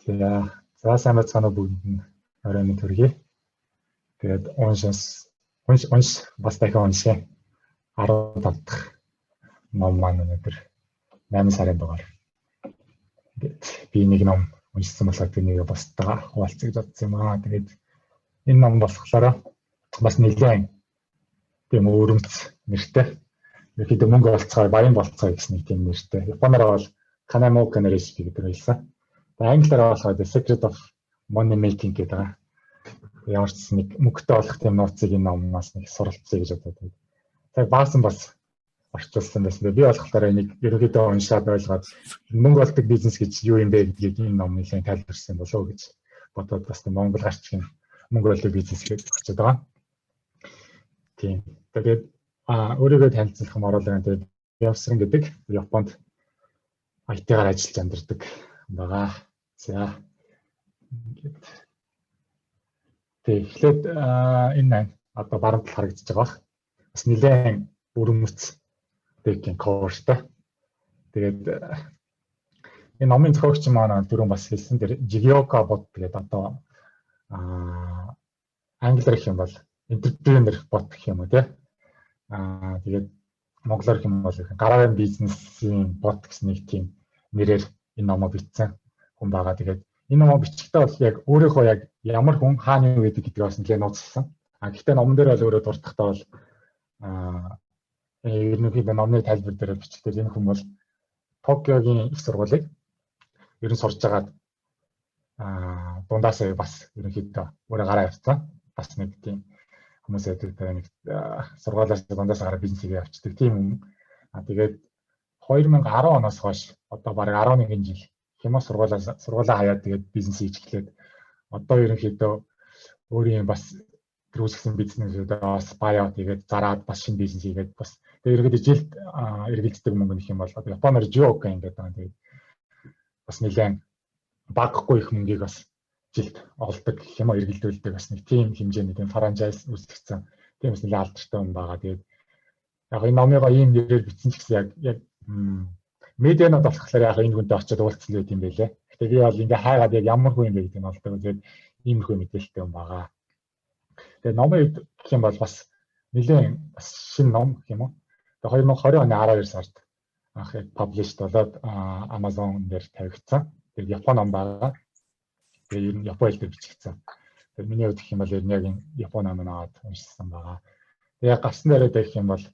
За, сайн байцгаана уу, бүгдэнд нь оройн мэнд хүргэе. Тэгээд уншаас унш унш бас дахин уншъя. 15 дахь ном маань өнөөдөр 8 сарын дугаар. Тэгээд би нэг ном уншсан болохоор тэрнийг бусдаа хуваалцъя гэж бодсон юм аа. Тэгээд энэ ном болохоор бас нэлээд тийм өвөрмөц нэртэй. Ерөнхийдөө мөнгө олцгоё, баян болцгоё гэсэн нэг тийм нэртэй. Японоор бол Kanemoke no Recipe гэдэг хэлсэн. Тэгээ англиар болохоор The Secret of Money Making гэдэг байгаа. Ямар ч нэг мөнгөтэй болох тийм нууцыг энэ номноос нэг суралцъя гэж бодоод. Тэгээ баасан бас орчуулсан байсан. Би болохоор энийг ерөнхийдөө уншаад ойлгоод мөнгө олдог бизнес гэж юу юм бэ гэдгийг энэ ном нэлээд тайлбарсан болов уу гэж бодоод бас Монгол гарчгийн мөнгө олдог бизнес гэж очиод байгаа. Тийм. Тэгээд өөрийгөө танилцуулах юм оруулаа. Тэгээд Явсран гэдэг, Японд IT-гаар ажиллаж амьдардаг байгаа. За. Ингээд. Тэг, эхлээд энэ одоо баруун тал харагдаж байгаа бах. Бас нэлээд өвөрмөц deck-ийн cover тай. Тэгээд энэ номын зохиогч маань түрүүн бас хэлсэн тэр Jigyoka бот гэдэг, одоо англиар гэх юм бол entrepreneur бот гэх юм уу, тий. Тэгээд монголоор гэх юм бол гараавын бизнесийн бот гэсэн нэг тийм нэрээр энэ номоо бичсэн хүн байгаа. Тэгээд энэ номоо бичихдээ бол яг өөрийнхөө яг ямар хүн, хаана, юу гэдэг гэдгийг бас нэлээд нууцлсан. Гэхдээ номон дээр бол өөрөө дурдахдаа бол ерөнхийдөө номны тайлбар дээр бичихдээ энэ хүн бол Токиогийн их сургуулийг ер нь сурж байгаад дундаасаа бас ерөнхийдөө өөрөө гараа явцсан. Бас нэг тийм хүмүүс байдаг, нэг сургуулиас дундаас гараа бизнес хийгээ явцдаг тийм юм. Тэгээд 2010 оноос хойш одоо бараг 11 жил хэмээ сургуулаа хаяад, тэгээд бизнес хийж эхлээд, одоо ерөнхийдөө өөрийн бас тэр үүсгэсэн бизнесүүдээ бас buy out хийгээд, зараад, бас шинэ бизнес хийгээд, бас тэгээд ерөнхийдөө жилд эргэлздэг мөнгө нэх юм бол одоо Японоор 10 ок гэдэг байгаа. Тэгээд бас нэлээд багахгүй их мөнгийг бас жилд олдог гэх юм уу, эргэлдүүлдэг, бас нэг тийм хэмжээний тийм franchise үүсгэсэн, тийм бас нэлээд алдартай юм байгаа. Тэгээд яг энэ номыгоо ийм нэрээр бичсэн ч гэсэн яг медианууд болохоор яг энэ хүнтэй очиод уулзсан байт юм байлээ. Гэтэ би бол ингээ хайгаад яг ямар хүн юм бэ гэдэг нь олдог. Тэгээд иймэрхүү мэдээлэлтэй юм байгаа. Тэгээд номын үед гэх юм бол бас нэлээд бас шинэ ном гэх юм уу. Тэгээд 2020 оны 12 сард анх яг published болоод Amazon дээр тавигдсан. Тэгээд Япон ном байгаа. Тэгээд ер нь Япон хэл дээр бичигдсэн. Тэгээд миний хувьд гэх юм бол ер нь яг энэ Япон ном аваад уншсан байгаа. Тэгээд яг гарсан дээрээ гэх юм бол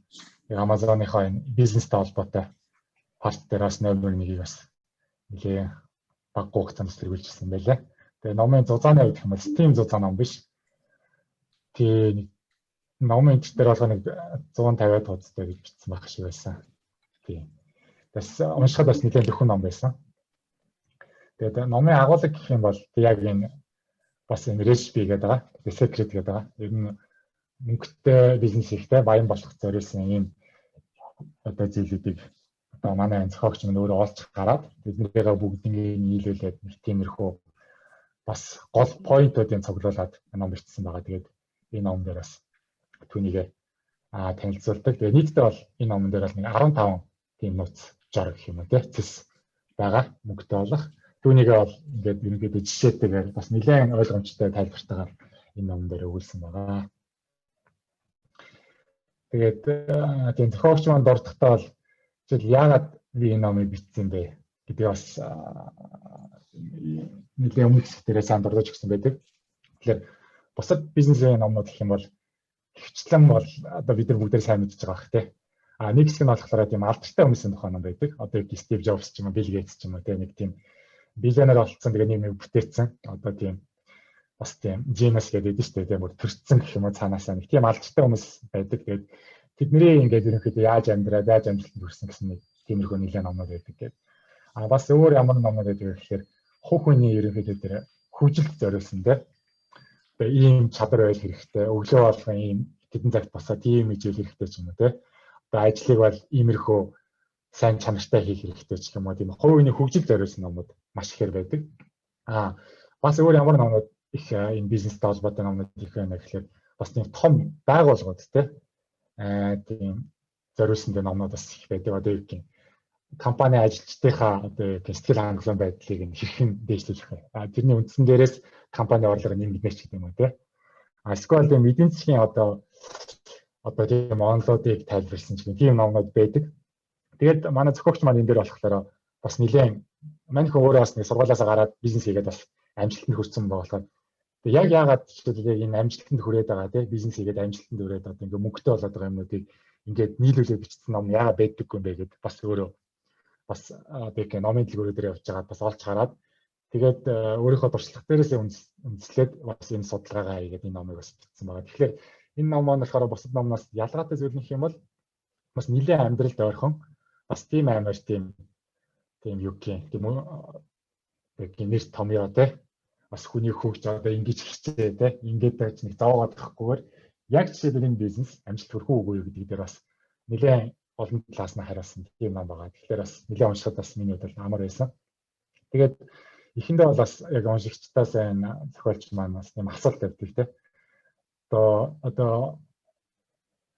яг Amazon-ынхаа энэ бизнестэй холбоотой part дээр бас номер 1-ийг бас нэлээ баггүй хугацаанд сэргийлжсэн байлаа. Тэгээ номын зузааны хувьд гэх юм бол тийм зузаан ном биш. Тэгээ нэг номын энэ дээр болгоо нэг 150-аад хуудастай гэж бичсэн байх шиг байсан. Тийм. Бас уншихад бас нэлээд дөхөн ном байсан. Тэгээд номын агуулга гэх юм бол яг энэ бас энэ recipe гэдэг байгаа. The Secret гэдэг байгаа. Ер нь мөнгөтэй бизнес хийхдээ баян болох зориулсан ийм одоо зүйлүүдийг одоо манай зохиогч минь өөрөө олж гараад, тэднийгээ бүгднийг нийлүүлээд нэг тиймэрхүү бас гол point уудыг цуглуулад ном бичсэн байгаа. Тэгээд энэ ном дээр бас түүнийг танилцуулдаг. Тэгээд нийтдээ бол энэ номон дээр бол нэг 15 тийм нууц жор гэх юм уу, тий, цэс байгаа мөнгөтэй болох. Түүнийгээ бол ингээд ерөнхийдөө жишээтэйгээр бас нэлээд ойлгомжтой тайлбартайгаар энэ номон дээр өгүүлсэн байгаа. Тэгээд тийм зохиогч маань дурдахдаа бол жишээл яагаад би энэ номыг бичсэн бэ гэдэг бас нэлээд өмнөх хэсэг дээрээ сайн дурдаж өгсөн байдаг. Тэгэхээр бусад бизнесийн номнууд гэх юм бол хвчлэн бол одоо бид нар бүгдээр сайн мэдж байгаа бах, тий. Нэг хэсэг нь болохоор тийм алдартай хүмүүсийн тухай ном байдаг. Одоо яг Стив Джобс ч юм уу, Билл Гейтс ч юм уу, тий, нэг тийм биллионер болцсон, тэгээ нэг нэг бүтээцсэн. Одоо тийм бас тийм genius гэдэг нь шүү дээ. Тийм бүр төрсөн гэх юм уу, цаанаасаа нэг тийм алдартай хүмүүс байдаг. Тэгээд тэдний ингээд ерөнхийдөө яаж амьдраад, яаж амжилтанд хүрсэн гэсэн нэг тиймэрхүү нэлээд номнууд байдаг гэдэг. Бас өөр ямар номнууд байдаг вэ гэхээр хувь хүний ерөнхийдөө тэр хөгжилд зориулсан, тийм. Тэгээ ийм чадвар байл хэрэгтэй. Өглөө болгон ийм тэдэн цагт босоод ийм хичээл хэрэгтэй ч юм уу, тийм. Одоо ажлыг бол иймэрхүү сайн чанартай хийх хэрэгтэй ч юм уу, тийм хувь хүний хөгжилд зориулсан номууд маш ихээр байдаг. Бас өөр ямар номнууд их энэ бизнестэй холбоотой номнууд их байна гэхлээр бас тийм том байгууллагууд, тийм тийм зориулсан тийм номнууд бас их байдаг. Одоо юу гэх юм Компани ажилчдынхаа одоо сэтгэл хангалуун байдлыг нь хэрхэн дээшлүүлэх вэ? А тэрний үндсэн дээрээс компани орлого нэмэгдэнэ ч гэдэг юм уу, те. А эсвэл тийм эдийн засгийн одоо тийм онлоодыг тайлбарласан ч гэх тийм номнууд байдаг. Тэгээд манай зохиогч маань энэ дээр болохоор бас нэлээд, манай хүн өөрөө бас нэг сургуулиасаа гараад бизнес хийгээд бас амжилтанд хүрсэн байгаа болохоор тэг яг яагаад жишээлбэл энэ амжилтанд хүрээд байгаа, тий, бизнес хийгээд амжилтанд хүрээд одоо ингээ мөнгөтэй болоод байгаа юмнуудыг ингээд нийлүүлээд бичсэн ном яагаад байдаггүй юм бэ гэд бас өөрөө бас одоо их номын дэлгүүрээр дээр явж байгаад бас олж хараад, тэгээд өөрийнхөө туршлага дээрээс үндэслээд бас энэ судалгаагаа хийгээд энэ номыг бас бичсэн байгаа. Тэгэхээр энэ ном маань болохоор бусад номноос ялгаатай зүйл нь гэх юм бол бас нэлээд амьдралд ойрхон, бас тийм амар тийм юу гэх тийм үү, нэр томьёо, те, бас хүний хөгж одоо ингэж хичээ, те, ингээд байж нэг зовоогоод тахгүйгээр яг жишээлбэл энэ бизнес амжилт хүрэх үгүй юу гэдэг дээр бас нэлээд олон талаас нь хариулсан тийм ном байгаа. Тэгэхээр бас нэлээд уншихад бас миний хувьд бол амар байсан. Тэгээд эхэндээ бол бас яг уншигчдаас энэ зохиолч маань бас тийм асуулт тавьдаг, те. Одоо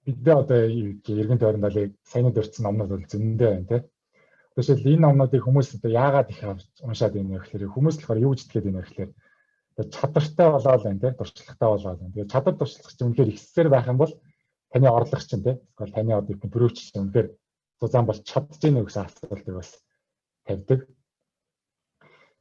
бид одоо эргэн тойронд бол саяны дурдсан номнууд бол зөндөө байна, те. Жишээл энэ номнуудыг хүмүүс одоо яагаад их уншаад байна вэ гэхээр хүмүүс болохоор юу гэж итгэдэг байна вэ гэхээр одоо чадвартай болоод байна, те, туршлагатай болоод байна. Тэгээд чадвар туршлага чинь үнэхээр ихсээр байх юм бол таны орлого чинь, те, эсвэл таны одоо төрөөч чинь үнэхээр зузаан болж чадж гэнэ гэсэн асуултыг бас тавьдаг.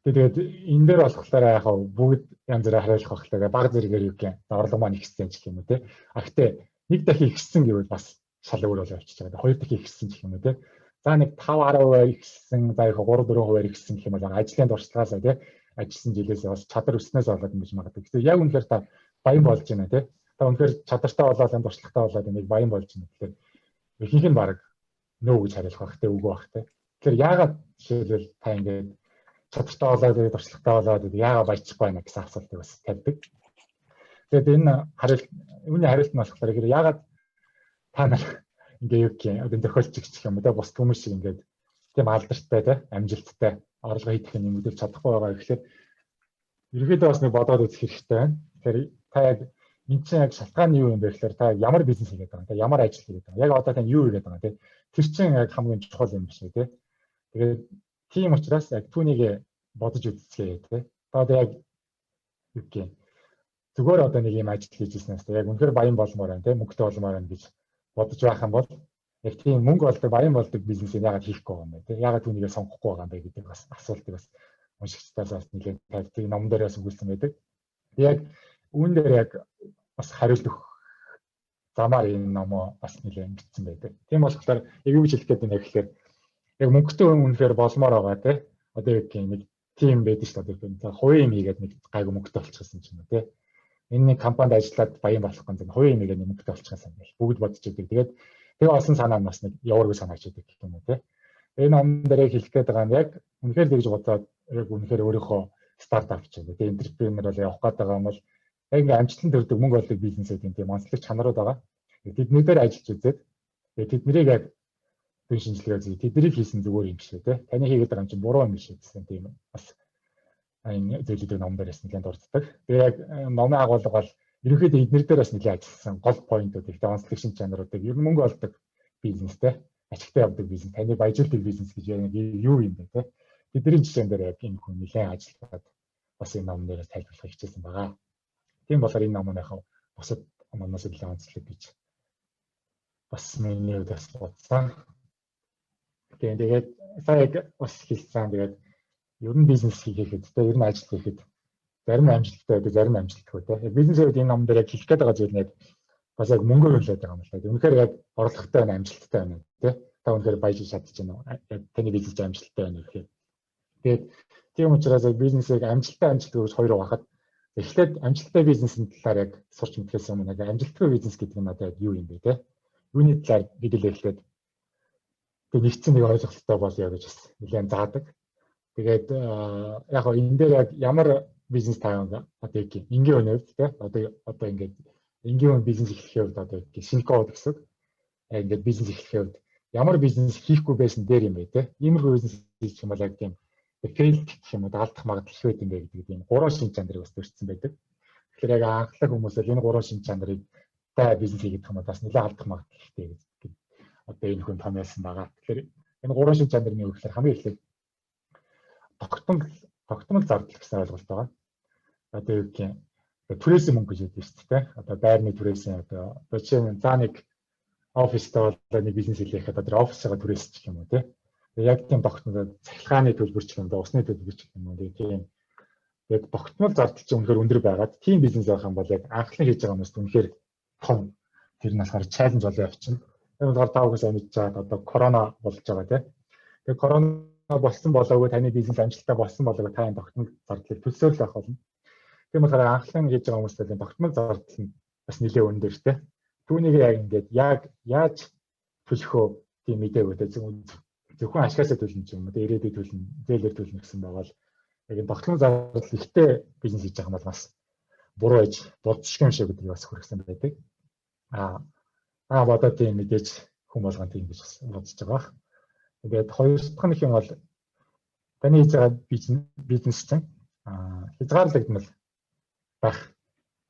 Тэгээд энэ дээр болохоор яг бүгд янз бүрээр хариулах байх л, баг зэрэгээр юу гэх юм, орлого маань ихссэн ч гэх юм уу, те. А гэхдээ нэг дахин ихссэн гэвэл бас шал өөр болоо явчихж байгаа. Хоёр дахин ихссэн ч гэх юм уу, те. За нэг 5 10% ихссэн, за их 3 4% ихссэн гэх юм бол ажлын туршлагаасаа, те, ажилласан жилээсээ бас чадвар өснөөс болоод ингэж магадгүй. Тэгэхээр яг үнэхээр та баян болж байна, те. Та үнэхээр чадвартай болоод, энэ туршлагатай болоод энийг баян болж байна гэхээр ихэнх нь баг нөө гэж хариулах байх те, үгүй байх те. Тэгэхээр яагаад жишээлбэл та ингээд чадвартай болоод, туршлагатай болоод яагаад баяжчихгүй байна гэсэн асуултыг бас тавьдаг. Тэгээд энэ хариулт, үүний хариулт нь болохоор яагаад та нар ингээ юу гэх юм, одоо зохиолч гэх юм уу те, бус хүмүүс шиг ингээд тийм алдартай, те, амжилттай орлого хийх юм нэмэгдүүлж чадахгүй байгаа гэхлээр ерөнхийдөө бас нэг бодоод үзэх хэрэгтэй байна. Тэгэхээр та яг энэ чинь яг шалтгаан нь юу юм бэ гэхээр та ямар бизнес хийгээд байгаа юм, та ямар ажил хийгээд байгаа, яг одоо тань юу хийгээд байгаа, те, тэр чинь яг хамгийн чухал юм биш үү, те. Тэгээд тийм учраас яг түүнийг бодож үзцгээе, те. Та одоо яг юу гэх юм, зүгээр одоо нэг юм ажил хийж ирснээс яг үнэхээр баян болмоор байна, те, мөнгөтэй болмоор байна гэж бодож байх юм бол яг тийм мөнгө олдог, баян болдог бизнесийг яагаад хийхгүй байгаа юм бэ, те, яагаад түүнийгээ сонгохгүй байгаа юм бэ гэдэг бас асуултыг бас уншигчдаас бас нэлээд тавьдаг, ном дээр бас өгүүлсэн байдаг. Тэг яг үүн дээр яг бас хариулт өгөх замаар энэ номоо бас нэлээд бичсэн байдаг. Тийм болохоор яг юу гэж хэлэх гээд байна гэхээр яг мөнгөтэй үнэхээр болмоор байгаа, те, одоо яг нэг тийм байдаг шүү дээ. Одоо хувийн юм хийгээд нэг гайгүй мөнгөтэй болчихсон ч юм уу, те, энэ нэг компанид ажиллаад баян болохгүй юм, хувийн юм хийгээд мөнгөтэй болчихсон юм байна. Бүгд бодож идэг. Тэгээд тэгээ олсон санаа нь бас нэг явааргүй санаа ч гэдэг юм уу, те. Энэ ном дээр яг хэлэх гээд байгаа нь яг үнэхээр тэгж бодоод яг үнэхээр өөрийнхөө стартап ч юм уу, те, entrepreneur бол явах гээд байгаа юм бол яг ингээ амжилтанд хүрдэг, мөнгө олдог бизнесүүдийн тийм онцлог чанарууд байгаа. Тэдний дээр ажиллаж үзээд, тэгээд тэднийг яг дүн шинжилгээ зүй, тэднийг хийсэн зүгээр юм биш үү, те. Таны хийгээд байгаа юм чинь буруу юм биш үү гэсэн тийм бас энэ зүйлүүдийг ном дээр бас нэлээд дурддаг. Тэгээ яг номын агуулга бол ерөнхийдөө эднэр дээр бас нэлээд ажилласан гол point ууд, ихтэй онцлог шин чанаруудыг, ер нь мөнгө олдог бизнестэй, ашигтай явдаг бизнес, таны баяжуулдаг бизнес гэж яг юу юм бэ, те. Тэдний жишээн дээр яг энэ хүн нэлээд ажиллаад бас энэ ном дээрээс тайлбарлах хичээсэн байгаа. Тийм болохоор энэ ном нь яг бусад номноос илүү онцлог гэж бас миний хувьд бас бодсон. Тэгээд сая яг бас хэлсэн, тэгээд ер нь бизнес хийхэд, те, ер нь ажил хийхэд зарим нь амжилттай байдаг, зарим нь амжилтгүй, те. Бизнесийн хувьд энэ ном дээр яг хэлэх гээд байгаа зүйл нь яг бас яг мөнгөөр үнэлээд байгаа юм л та. Үнэхээр яг орлоготой байна, амжилттай байна, те. Та үнэхээр баяжиж чадчих байна уу? Яг таны бизнес амжилттай байна гэхээр. Тэгээд тийм учраас яг бизнесийг амжилттай, амжилтгүй гэж хоёр угаахад эхлээд амжилттай бизнесийн талаар яг сурч мэдхээс өмнө яг амжилтгүй бизнес гэдэг нь одоо яг юу юм бэ, те? Юуны талаар хэдүүлээ эхлээд тэг нэгдсэн нэг ойлголттой болъё гэж бас нэлээд заадаг. Тэгээд яг гоо энэ дээр яг ямар бизнес та одоо яг энгийн хүний хувьд, те, одоо ингээд энгийн хүн бизнес эхлэхийн хувьд, одоо яг шинэ гэсэн, яг ингээд бизнес эхлэхийн хувьд ямар бизнес хийхгүй байсан дээр юм бэ, те, иймэрхүү бизнес хийх юм бол яг тийм fail гэх юм уу, алдах магадлал их байд юм бэ гэдэг тийм гурван шин чанарыг бас дурдсан байдаг. Тэгэхээр яг анхлах хүмүүс бол энэ гурван шин чанарыг та бизнес хийгээд юм бол бас нэлээд алдах магадлал ихтэй гэж одоо энэ хүн томьёолсон байгаа. Тэгэхээр Энэ гурван шин чанар нь юу гэхээр хамгийн эхлээд тогтмол зардал гэсэн ойлголт байгаа. Одоо юу гэх юм, түрээсийн мөнгө гэж хэлдэг шүү дээ. Одоо байрны түрээсийн, одоо жишээ нь за нэг оффистай болоо нэг бизнес хийлэхэд одоо тэр офисыгаа түрээсчих юм уу, тий. Яг тийм тогтмол цахилгааны төлбөр ч юм уу, усны төлбөр ч юм уу, тийм яг тогтмол зардал чинь үнэхээр өндөр байгаад, тийм бизнес авах юм бол яг анхлан хийж байгаа хүмүүст үнэхээр том тэр нь болохоор challenge болоо явчихна. Тэр болохоор та бүхэн сайн мэдж байгаа, одоо корона болж байгаа, тий. Тэгээ корона болсон болоогүй, таны бизнес амжилттай болсон болоогүй, та энэ тогтмол зардлыг төлсөөр л байх болно. Тийм болохоор анхлан хийж байгаа хүмүүст энэ тогтмол зардал нь бас нэлээд өндөр, тий. Түүнийг яг ингээд яг яаж төлөх вэ тийм мдээгүй, тий. Зөвхөн ашгаасаа төлнө ч юм уу, ирээдүйд төлнө, зээлээр төлнө гэсэн байгаа бол яг энэ тогтмол зардал ихтэй бизнес хийж байгаа юм бол бас буруу байж болцсох юм шиг гэдгийг бас хүргэсэн байдаг. Аа бодоод тийм мэдээж хүн болгон тийм гэж бас бодож байгаа бах. Тэгээд хоёр дахь нь юм бол таны хийж байгаа бизнес чинь хязгаарлагдмал байх.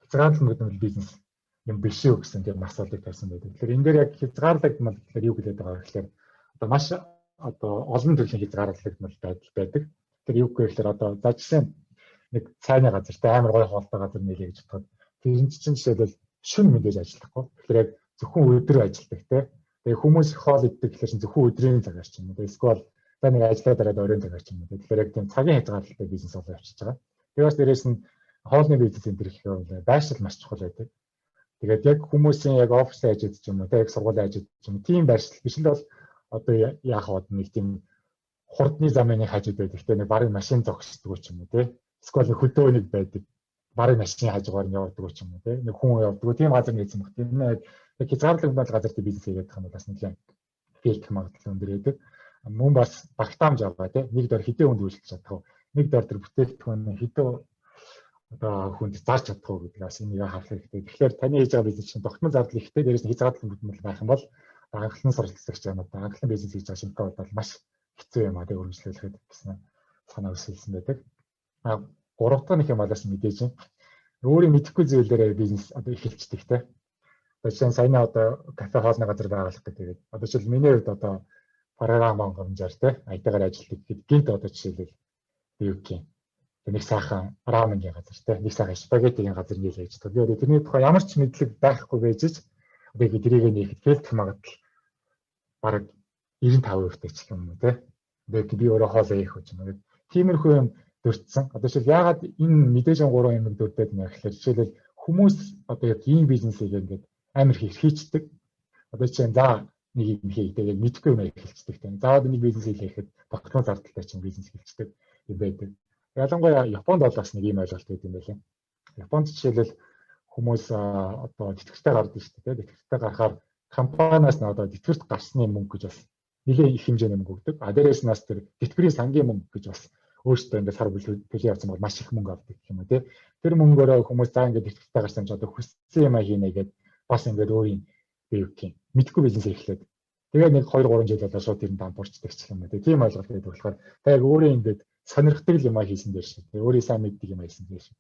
Хязгаарлагдмал бизнес юм биш үү гэсэн тийм асуултыг тавьсан байдаг. Тэгэхээр энэ дээр яг хязгаарлагдмал гэхээр юу хэлээд байгаа вэ гэхээр одоо маш одоо олон төрлийн хязгаарлагдмал байдал байдаг. Тэр юу гэхээр одоо за жишээ нь нэг цайны газар те, амар гоё хоолтой газар нээлээ гэж бодоход тэр чинь жишээлбэл шөнө мэдээж ажиллахгүй. Тэгэхээр яг зөвхөн өдөр ажилладаг те. Тэгээ хүмүүс хоол иддэг гэхээр чинь зөвхөн өдрийн цагаар ч юм уу. Эсвэл за нэг ажиллаа дараад оройн цагаар ч юм уу. Тэгэхээр яг тийм цагийн хязгаарлалтай бизнес болоо явчихж байгаа. Тэгээ бас дээрээс нь хоолны бизнес энэ төр гэх юм бол байршил маш чухал байдаг. Тэгээд яг хүмүүсийн яг офисын ажид ч юм уу, тэг яг сургуулийн ажид ч юм уу, тийм байршил биш л бол одоо яах вэ, нэг тийм хурдны замын хажууд байдаг. Гэтэ нэг барыг машин зогсдог ч юм уу, тий. Эсвэл хөдөө нэг байдаг. Барыг машины хажуугаар нь явдаг ч юм уу, тий. Нэг хүн явдаг. Тийм газар нээсэн баг. Тэр нь яг хязгаарлагдмал газар тий бизнес хийгээд байгаа юм бол бас нэлээд fail дэх магадлал өндөр байдаг. Мөн бас багтаамж байгаа, тий. Нэг дор хэдэн хүнд үйлчилж чадах вэ? Нэг дор тэр бүтээгдэхүүн хэдэн одоо хүнд зарж чадах уу гэдэг бас энийг харах хэрэгтэй. Тэгэхээр таны хийж байгаа бизнес чинь тогтмол зардал ихтэй, дээрээс нь хязгаарлагдмал байх юм бол анхлан суралцагч юм одоо анхлан бизнес хийж байгаа шинтэй бол маш хэцүү юм а тэг өргөжлүүлэхэд гэсэн санаа өсөлсөн байдаг. А гурав дахь нэг юм бол бас мэдээж өөрийн мэдэхгүй зүйлээрээ бизнес одоо эхэлчихдэг, те. Одоо жишээ нь саяны одоо кафе хоолны газар байгуулах гэдэг. Одоо жишээл миний хувьд одоо програм хангамжаар те IT-гаар ажилладаг гэхэд гинт одоо жишээлбэл юу гэх юм, нэг сайхан раменгийн газар те, нэг сайхан спагеттигийн газар нийлээ гэж боддог. Би одоо тэрний тухай ямар ч мэдлэг байхгүй байж ч одоо тэрийг нээхэд fail дэх магадлал бараг 95% ч юм уу, те. Тэгээд би өөрөө хоолоо хийх гэж юм. Тиймэрхүү юм дурдсан. Одоо жишээл яагаад энэ мэдээж гурван юм дурдаад байна гэхээр жишээлбэл хүмүүс одоо яг ийм бизнесийг ингээд амар их хийчдэг. Одоо чинь за нэг юм хий гэдэг яг мэдэхгүй юм эхэлчихдэг тийм. За одоо нэг бизнес хийхэд тогтмол зардалтай чинь бизнес эхэлчихдэг юм байдаг. Ялангуяа Японд бол бас нэг ийм ойлголт байдаг юм байлаа. Японд жишээлбэл хүмүүс одоо тэтгэвртэй гардаг шүү дээ. Тэтгэвртэй гарахаар компаниас нь одоо тэтгэврт гарсны мөнгө гэж бас нэлээд их хэмжээний мөнгө өгдөг. А дээрээс нь бас тэр тэтгэврийн сангийн мөнгө гэж бас өөрсдөө ингээд сар төлөө явсан бол маш их мөнгө авдаг гэх юм уу, тий. Тэр мөнгөөрөө хүмүүс за ингээд тэтгэвртэй гарсан ч одоо хүссэн юм а хийнэ гэд бас ингээд өөрийн би юу гэх юм, мэдхгүй бизнес эхлээд тэгээ нэг 2 3 жил болоо шууд тэр нь дампуурчдаг ч юм уу, тий. Тийм ойлголт байдаг болохоор та яг өөрөө ингээд сонирхдаг юм а хийсэн дээр шиг. Өөрийн сайн мэддэг юм а хийсэн дээр шиг.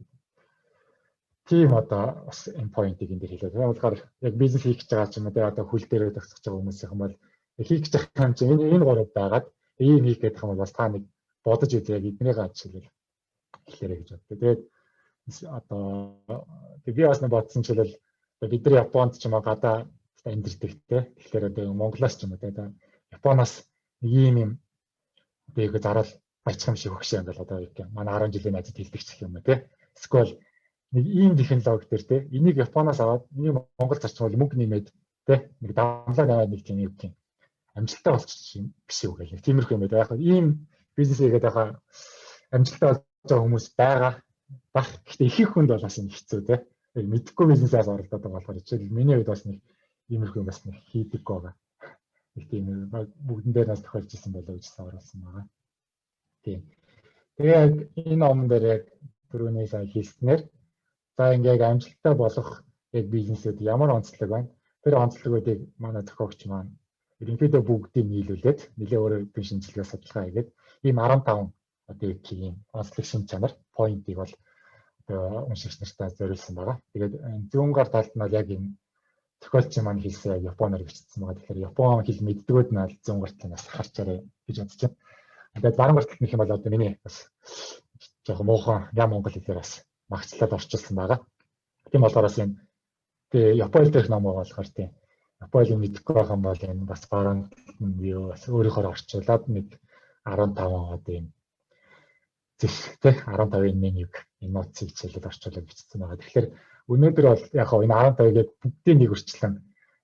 Тийм одоо бас энэ point ыг энэ дээр хэлээ. Тэгэхээр болохоор яг бизнес хийх гэж байгаа ч юм уу, одоо хөл дээрээ зогсож байгаа хүмүүс юм бол хийх гэж байгаа юм чинь энэ гурав байгаад ийм хийх гэдэг юм бол бас та нэг бодож үзээ, яг эднийгээ жишээлбэл эхлээрэй гэж боддог. Тэгээд одоо би бас нэг бодсон чиглэл бид нар Японд ч юм уу гадаа амьдардаг, те. Тэгэхээр одоо Монголоос ч юм уу, те, Японоос нэг ийм юм одоо яг зараал баячих юм шиг өгш юм бол одоо яг манай 10 жилийн найзад хэлдэг ч юм уу, те. Эсвэл нэг ийм технологи дээр, те, энийг Японоос аваад энийг Монгол зарчмал мөнгө нэмээд, те, нэг дамлаа наваад нэг тийм юу гэх юм амжилттай болчих юм биш үү гэх нэг тиймэрхүү юм байдаг. Яг ийм бизнес хийгээд байгаа амжилттай болж байгаа хүмүүс байгаа. Бах. Гэхдээ их хүнд бол бас юм хэцүү, те. Яг мэдэхгүй бизнесээс оролдоод байгаа болохоор жишээл миний хувьд бас нэг иймэрхүү юм бас нэг хийдэггүй байгаа. Нэг тийм бүгдэн дээр нас тохиолж исэн болоо гэж оруулсан байгаа. Тийм. Тэгээ яг энэ ном дээр яг түрүүний сайн хийснээр за ингээ яг амжилттай болох яг бизнесүүд ямар онцлог байна? Тэр онцлогуудыг манай зохиогч маань ерөнхийдөө бүгдийг нийлүүлээд нэлээ өөрөө дүн шинжилгээ судалгаа хийгээд ийм 15 одоо яг ийм онцлог шин чанар point ыг бол одоо уншигч нартаа зориулсан байгаа. Тэгээд зүүн гар талд нь бол яг энэ Зохиолч маань хэлсэн яг японоор бичсэн байгаа. Тэгэхээр япон хэл мэддгүүд нь зүүн гартал бас харчаарай гэж бодож байна. Тэгээд баруун гартал нэх юм бол одоо миний бас жоохон муухан ям монгол хэлээр бас магцлаад орчуулсан байгаа. Тийм болохоор бас энэ тэгээ япон хэл дээрх ном байгаа болохоор тийм япон хэлийг мэдэхгүй байх юм бол энэ бас баруун юу бас өөрийнхөө орчуулад нэг 15 одоо юм зэх тий 15-ын менюг энэ нууцыг хичээлээд орчуулад бичсэн байгаа. Тэгэхээр өнөөдөр бол яг хаа энэ 15-ыг бүгдийг нэг өрчлөн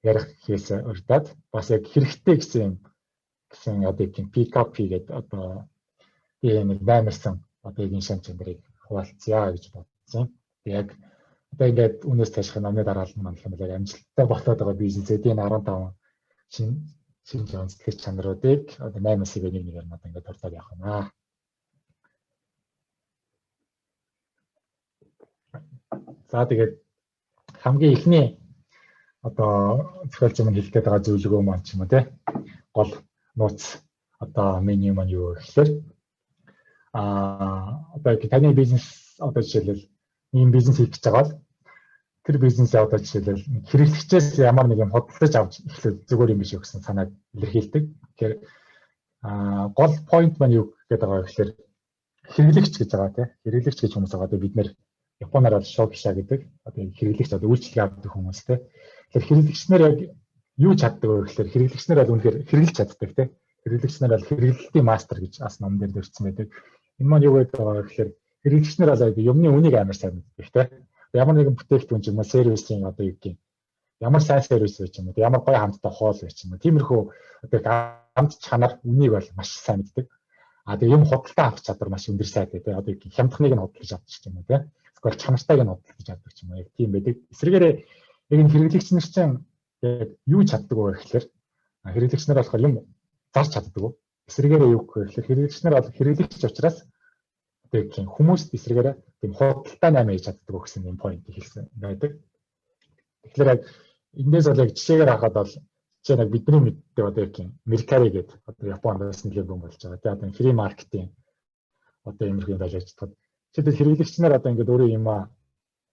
ярих хийс урдаад бас яг хэрэгтэй гэсэн юм гэсэн одоо юм pick up хийгээд одоо би нэг наймарсан одоо энэ шан чанарыг хуваалцъя гэж бодсон. Яг одоо ингээд үнээс тааших номны дараалал маань гэх юм бол яг амжилттай болоод байгаа бизнесүүдийн 15 шин шинэ сэтгэл чанаруудыг одоо 8-аас нэг нэгээр мод ингээд дурдаад явах юм аа. За тэгээд хамгийн эхний одоо зохиолч маань хэлэх гээд байгаа зөвлөгөө маань ч юм уу те гол нууц одоо меню маань юу вэ гэхээр одоо таны бизнес одоо жишээлбэл ийм бизнес хийх гэж байгаа бол тэр бизнесээ одоо жишээлбэл хэрэглэгчээс ямар нэг юм худалдаж авч эхлэх зүгээр юм биш үү гэсэн санааг илэрхийлдэг. Тэгэхээр гол point маань юу гэдэг байгаа вэ гэхээр хэрэглэгч гэж байгаа тийм хэрэглэгч гэж хүмүүс байгаа. Одоо бид нэр Японоор бол шокиша гэдэг одоо хэрэглэгч одоо үйлчилгээ авдаг хүмүүс тийм. Тэгэхээр хэрэглэгч нар яг юу чаддаг вэ гэхээр хэрэглэгч нар бол үнэхээр хэрэглэж чаддаг тийм. Хэрэглэгч нар бол хэрэглэлтийн мастер гэж бас ном дээр дурдсан байдаг. Энэ маань юу гэдэг байгаа вэ гэхээр хэрэглэгч нар бол юмны үнийг амар сайн мэддэг тийм. Ямар нэгэн бүтээгдэхүүн ч юм уу сервисийн одоо юу гэх юм ямар сайн сервис байж юм уу ямар гоё хамттай хоол байж юм уу тиймэрхүү одоо амт чанар үнийг бол маш сайн мэддэг. А тэгээ юм худалдаа авах чадвар маш өндөр сайтай тийм одоо хямдхныг нь худалдаж авчих юм уу тийм эсвэл чанартайг нь худалдаж авдаг ч юм уу яг тийм байдаг. Эсвэргээрээ яг энэ хэрэглэгч нар чинь яг юу чаддаг вэ гэхээр хэрэглэгч нар болохоор юм зарч чаддаг. Эсвэргээрээ юу гэх вэ гэхээр хэрэглэгч нар бол хэрэглэгч учраас одоо яг тийм хүмүүст эсвэргээрээ тийм худалдаа 8 хийж чаддаг гэсэн юм point хэлсэн байдаг. Тэгэхээр яг эндээс бол яг жишээгээр харахад бол жишээ нь бидний мэддэг одоо яг тийм Mercari гэдэг одоо Японд бас нэлээд бөм болж байгаа. Тэгээ одоо free market-ийн одоо иймэрхүү юм байж чаддаг. Жишээлбэл хэрэглэгч нар одоо ингээд өөрөө юм аа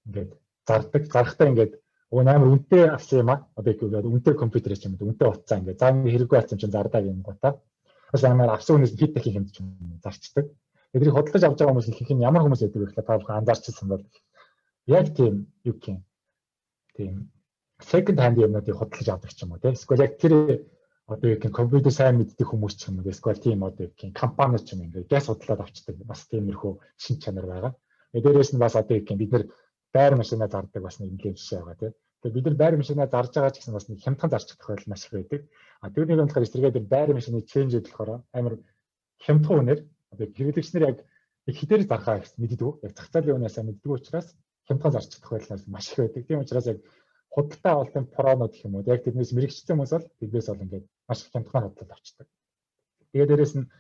ингээд зардаг. Зарахтаа ингээд уг амар үнэтэй авсан юм аа. Одоо ингээд үнэтэй компьютер ч юм уу үнэтэй утсаа ингээд за ингээд хэрэггүй болсон чинь зардаа юм гоо та. Бас амар авсан үнээс хэд дахин хэмжиж зарчдаг. Тэднийг худалдаж авч байгаа хүмүүс ихэнх нь ямар хүмүүс байдаг вэ гэхээр та бүхэн анзаарчихсан бол яг тийм юу гэх юм тийм second hand юмнуудыг худалдаж авдаг ч юм уу тийм. Эсвэл яг тэр одоо юу гэх юм компьютер сайн мэддэг хүмүүс ч юм уу эсвэл тийм одоо юу гэх юм компани ч юм ингээд газ худалдаад авчдаг бас тиймэрхүү шин чанар байгаа. Тэгээ дээрээс нь бас одоо юу гэх юм бид нэр байр машинаа зардаг бас нэг нэлийн жишээ байгаа тийм. Тэгээ бид нар байр машинаа зарж байгаа ч гэсэн бас нэг хямдхан зарчих тохиолдол маш их байдаг. А түүний болохоор эсрэгээр тэр байр машины change болохоор амар хямдхан үнээр одоо хэрэглэгч нар яг хэдээр зархаа гэсэн мэддэг. Яг зах зээлийн үнээс мэддэг учраас хямдхан зарчих тохиолдол маш их байдаг. Тийм учраас яг худалдаа авалтын пронууд гэх юм уу яг тэднээс мэрэгчсэн хүмүүс бол тэднээс бол ингээд маш их хямдхан худалдаад авчдаг. Тэгээд дээрэс нь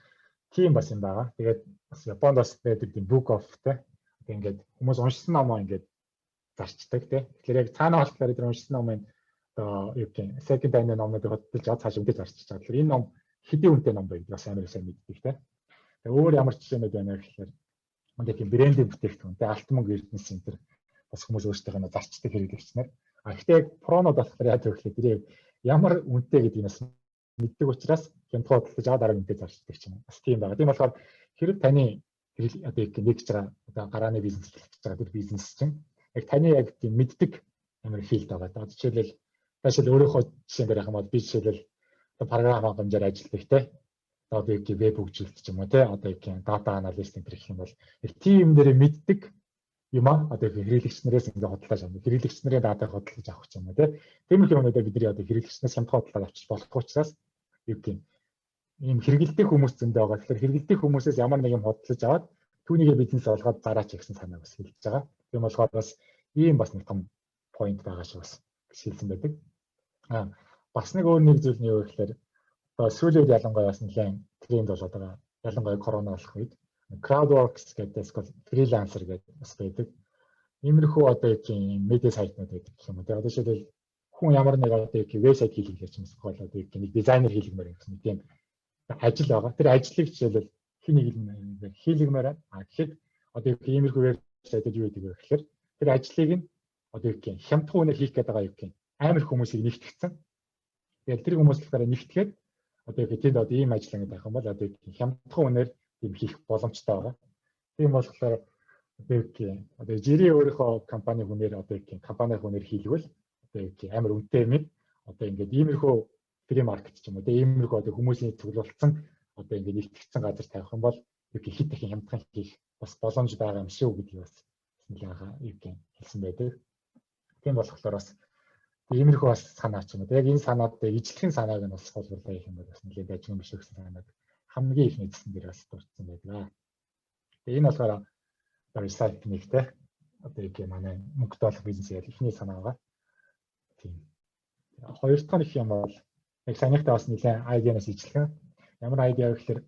тийм бас юм байгаа. Тэгээд бас Японд бас байдаг тийм book off те. Одоо ингээд хүмүүс уншсан номоо ингээд зарчдаг те. Тэгэхээр яг цаанаа болохоор тэр уншсан номын одоо юу гэх юм second hand номнуудыг худалдаж аваад цааш үнэтэй зарчиж байгаа. Тэгэхээр энэ ном хэдийн үнэтэй ном бэ гэдэг бас амар сайн мэддэг те. Тэгээ өөр ямар жишээнүүд байна гэхээр одоо тийм брендийн бүтээгдэхүүн те алт мөнгө эрдэнэс энэ төр бас хүмүүс өөрсдийнх нь зарчдаг хэрэглэгч нар. А гэхдээ яг пронууд болохоор яаж вэ гэхээр тэр ямар үнэтэй гэдгийг бас мэддэг учраас хямдхан худалдаж аваад дараа үнэтэй зарчдаг ч юм уу. Бас тийм байгаа. Тийм болохоор хэрэг таны одоо яг нэг гэж байгаа одоо гарааны бизнес эхлэх гэж байгаа тэр бизнес чинь яг таны яг тийм мэддэг амар field байгаа. Одоо жишээлбэл таашаал өөрийнхөө жишээн дээр явах юм бол би жишээлбэл одоо програм хангамжаар ажилладаг те. Одоо яг веб хөгжүүлэлт ч юм уу те. Одоо яг data analyst энэ гэх юм бол яг тийм дээр мэддэг юм аа одоо хэрэглэгч нараас ингээ худалдаж авах. Хэрэглэгч нарын датаг худалдаж авах ч юм уу те. Тиймэрхүү юмнуудаа бидний одоо хэрэглэгчнээс хямдхан худалдаад авчиж болох учраас юу гэх юм ийм хэрэгэлдэг хүмүүс зөндөө байгаа. Тэгэхээр хэрэгэлдэг хүмүүсээс ямар нэг юм худалдаж аваад түүнийгээ бизнес олгоод зараач гэсэн санааг бас хэлж байгаа. Тийм болохоор бас ийм бас нэг том point байгаа шиг бас хэлсэн байдаг. Аа бас нэг өөр нэг зүйл нь юу гэхээр одоо сүүлийн үед ялангуяа бас нэлээд тренд болоод байгаа. Ялангуяа корона болох үед Crowdworks гэдэг эсвэл freelancer гэдэг бас байдаг. Иймэрхүү одоо яг юм медиа сайтнууд байдаг гэх юм уу. Одоо жишээлбэл хүн ямар нэг одоо яг вебсайт хийлгэх гэж юм эсвэл одоо яг нэг дизайнер хийлгэмээр гэсэн нэг тийм ажил байгаа. Тэр ажлыг жишээлбэл хин нэг хийлгэмээр а гэхэд одоо яг иймэрхүү вебсайтууд юу гэдэг вэ гэхээр тэр ажлыг нь одоо яг юм хямдхан үнээр хийх гэдэг байгаа юу гэх юм амар хүмүүсийг нэгтгэсэн. Тэгээд тэр хүмүүс болохоор нэгтгээд одоо яг тэнд одоо ийм ажил ингээд авах юм бол одоо хямдхан үнээр тийм хийх боломжтой байгаа. Тийм болохоор одоо юу гэх одоо жирийн өөрийнхөө компани хүнээр, одоо юу гэх компани хүнээр хийлгвэл одоо юу гэх амар үнэтэй юм. Одоо ингээд иймэрхүү free market ч юм уу, тийм иймэрхүү одоо хүмүүсийн цуглуулсан, одоо ингээд нэгтгэгдсэн газар тавих юм бол юу гэх хэд дахин хямдхан хийх бас боломж байгаа юм шүү гэдгийг бас нэлээд юу гэх хэлсэн байдаг. Тийм болохоор бас иймэрхүү бас санаа ч юм уу. Яг энэ санаад ижлэхэн санааг нь бас хуулбарлаа гэх юм бол бас нэлээд дажгүй юм биш гэсэн санааг хамгийн их нэгдсэн дээр бас дурдсан байдаг. Тэгээ энэ болохоор recipe нэг те одоо яг манай мөнгөтэй болох бизнес яг эхний санаа байгаа. Тийм. Хоёр дахь нь их юм бол яг саяныхтай бас нэлээд idea наас ижлэхэн. Ямар idea вэ гэхээр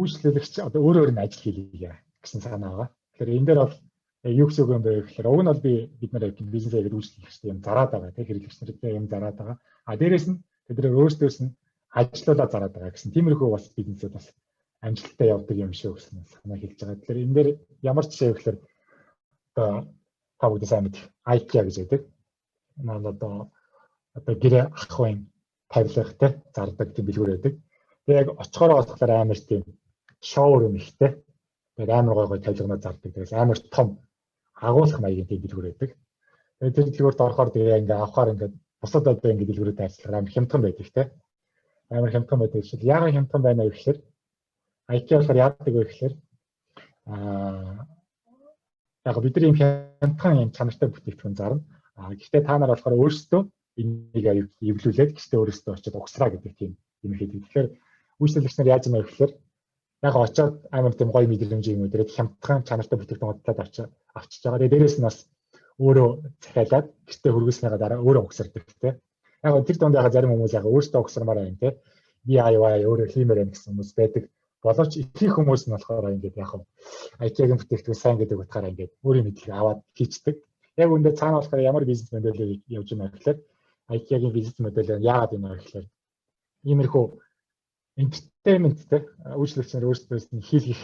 үйлчлүүлэгч одоо өөр өөр нь ажил хийлээ гэсэн санаа байгаа. Тэгэхээр энэ дээр бол юу гэсэн үг юм бэ гэхээр уг нь бол бид нар яг бизнес хийгээд үйлчлүүлэгчтэй юм зараад байгаа, тийм хэрэглэгч нартай юм зараад байгаа. А дээрэс нь тэд нар өөрсдөөс нь ажилуулаад зараад байгаа гэсэн тиймэрхүү бас бизнесүүд бас амжилттай явдаг юм шиг гэсэн санаа хэлж байгаа. Тэгэхээр энэ дээр ямар жишээ вэ гэхээр одоо та бүгд сайн мэдэх IKEA гэж байдаг. Манай одоо гэрээ ахуйн тавилга те зардаг тийм дэлгүүр байдаг. Тэгээ яг очихороо болохоор амар тийм showroom ихтэй. Тэгээд амар гой гой тавилганууд зардаг. Тэгээс амар том агуулах маягийн тийм дэлгүүр байдаг. Тэгээд тэр дэлгүүрт орохоор тэгээ ингээ авахаар ингээ бусад одоо ингээ дэлгүүрүүд ажиллахаар амар хямдхан байдаг те. Амар хямдхан байдаг. Жишээл яагаад хямдхан байна вэ гэхээр IKEA болохоор яадаг вэ гэхээр яг бид нар ийм хямдхан юм чанартай бүтээгдэхүүн зарна. А гэхдээ та нар болохоор өөрсдөө энийг эвлүүлээд гэхдээ өөрсдөө очиод угсраа гэдэг тийм юм хийдэг. Тэгэхээр үйлчлэгч нар яаж юм бэ гэхээр яг очиод амар тийм гоё мэдрэмж юм өдрөөд хямдхан чанартай бүтээгдэхүүн худалдаад авчиж байгаа. Тэгээ дээрээс нь бас өөрөө захиалаад гэртээ хүргэснийхаа дараа өөрөө угсардаг те. Яг тэр дунд яг зарим хүмүүс яг өөртөө угсармаар байна те. DIY өөрөө хиймээр байна гэсэн хүмүүс байдаг. Боловч ихэнх хүмүүс нь болохоор ингээд яг IKEA-гийн бүтээгдэхүүн сайн гэдэг утгаараа ингээд өөрийн мэдлэг аваад хийчдэг. Яг үүндээ цаана болохоор ямар бизнес модель явж байна гэхээр IKEA-гийн бизнес модель яагаад юм бэ гэхээр иймэрхүү entertainment те үйлчлэгч нар өөрсдөөс нь хийлгэх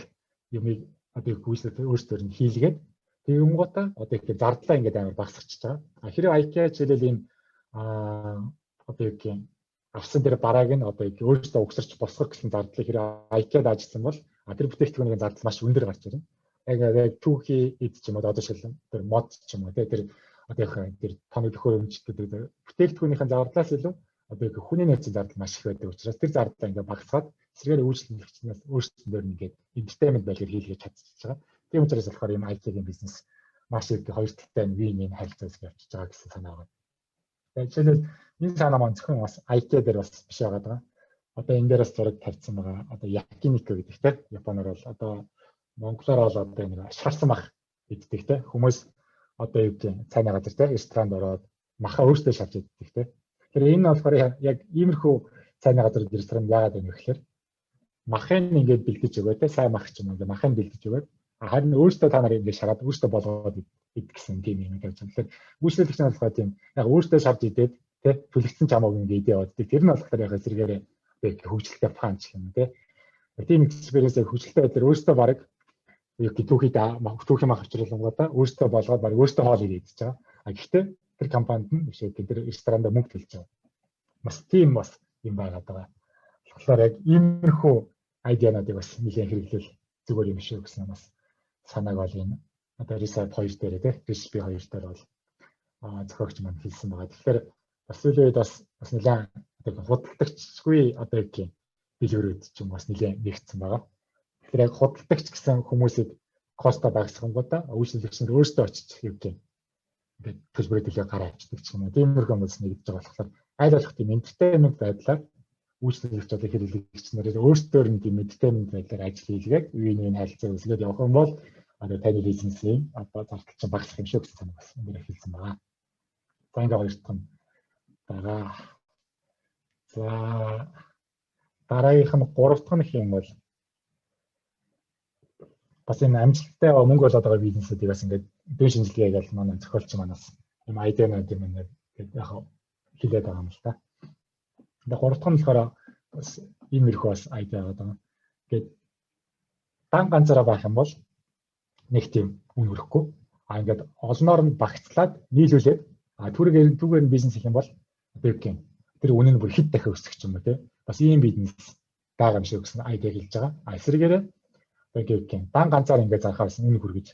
юмыг одоо үйлчлэгч өөрсдөр нь хийлгээд тэгэнгүүтээ одоо их зардлаа ингээд амар багасгачихж байгаа. А хэрвээ IKEA жишээлбэл ийм одоо юу гэх юм авсан тэр барааг нь одоо өөрөөсөө угсарч босгох гэсэн зардлыг хэрэг IKEA-д ажилласан бол тэр бүтээгдэхүүний зардал маш өндөр гарч ирнэ. Яг түүхий эд ч юм уу, одоо жишээл тэр мод ч юм уу тэр одоо яг тэр тоног төхөөрөмж гэдэг бүтээгдэхүүнийхэн зардлаас илүү одоо яг хүний нөөцийн зардал маш их байдаг учраас тэр зардлаа ингээ багасгаад эсрэгээр үйлчлэгчнээс өөрсдөн дээр ингээд entertainment байдлаар хийлгэж чадчихж байгаа. Тийм учраас болохоор ийм IKEA-гийн бизнес маш их хоёр талтай win-win харилцаа явчихж байгаа гэсэн санаа байна. Тэгээд жишээлбэл энэ санаа маань зөвхөн бас IKEA дээр бас биш байгаа даа. Одоо энэ дээр бас зураг тавьсан байгаа. Одоо yakiniku гэдэг те. Японоор бол одоо монголоор бол одоо нэг ашгарсан мах иддэг те. Хүмүүс одоо юу гэдэг цайны газар те ресторанд ороод маха өөртөө шавж иддэг те. Тэгэхээр энэ болохоор яг иймэрхүү цайны газар, ресторанд яагаад байна вэ гэхээр махыг ингээд бэлдэж өгөө те, сайн мах ч юм уу ингээд махыг бэлдэж өгөөд харин өөртөө та нар ингээд шагаад өөртөө болгоод ид гэсэн тийм юм тавьж байгаа. Тэгэхээр үйлчлэгч нар болохоор тийм яг өөртөө шавж идээд те түлэгдсэн чамууг ингээд идэ яваад. Тэр нь болохоор яг эсрэгээрээ хөгжилтэй fun гэх юм те. Тийм experience хөгжилтэй байдлаар өөртөө баг юу гэх түүхий мах авчруулангуудаа өөртөө болгоод баг өөртөө хоол идэж байгаа. А гэхдээ тэр компанид нь биш тэр ресторанда мөнгө төлж байгаа. Бас тийм бас юм байгаад байгаа. Тэгэхээр яг иймэрхүү idea нуудыг бас нэлээд хэрэглэл зүгээр юм шиг гэсэн бас санааг бол энэ одоо recipe 2 дээр тий recipe 2 дээр бол зохиогч маань хэлсэн байгаа. Тэгэхээр бас сүүлийн үед бас нэлээд одоо худалдагчгүй одоо яг тийм дэлгүүрүүд ч юм бас нэлээд нэгдсэн байгаа. Тэгэхээр яг худалдагч гэсэн хүмүүсийг cost оо багасгангуудаа үйлчлэгч нар өөрсдөө очиж юу гэх ингээд төлбөрөө төлөө гараа авчдаг ч юм уу. Тиймэрхүү хүмүүс нэгдэж байгаа болохоор аль болох тийм entertainment байдлаар үйлчлэгч одоо хэрэглэгч нарыг өөрсдөөр нь тийм entertainment байдлаар ажил хийлгээд үеийн харилцаа үүсгээд явах юм бол одоо таны бизнесийн одоо зардал чинь багасах юм шиг гэсэн санаа бас энэ дээр хэлсэн байгаа. За, ингээ хоёр дахь нь байгаа. За, дараагийнх нь гурав дахь нь юм бол бас энэ амжилттай мөнгө болоод байгаа бизнесүүдийг бас ингээд дүн шинжилгээ гэж манай зохиолч манаас юм idea нууд юм байна гэдэг яг хэлээд байгаа юм л та. Тэгээ гурав дахь нь болохоор бас иймэрхүү бас idea байгаа. Тэгээд дан ганцаараа байх юм бол нэг тийм үн өрөхгүй. А ингээд олноор нь багцлаад нийлүүлээд А түүгээр нь бизнес хийх юм бол одоо юу гэх юм, тэр үнэ нь бүр хэд дахин өсөх юм ба тий. Бас ийм бизнес байгаа юм шиг гэсэн idea хэлж байгаа. А эсрэгээрээ одоо гэх юм, дан ганцаар ингээд зархаас үнэ хүргэж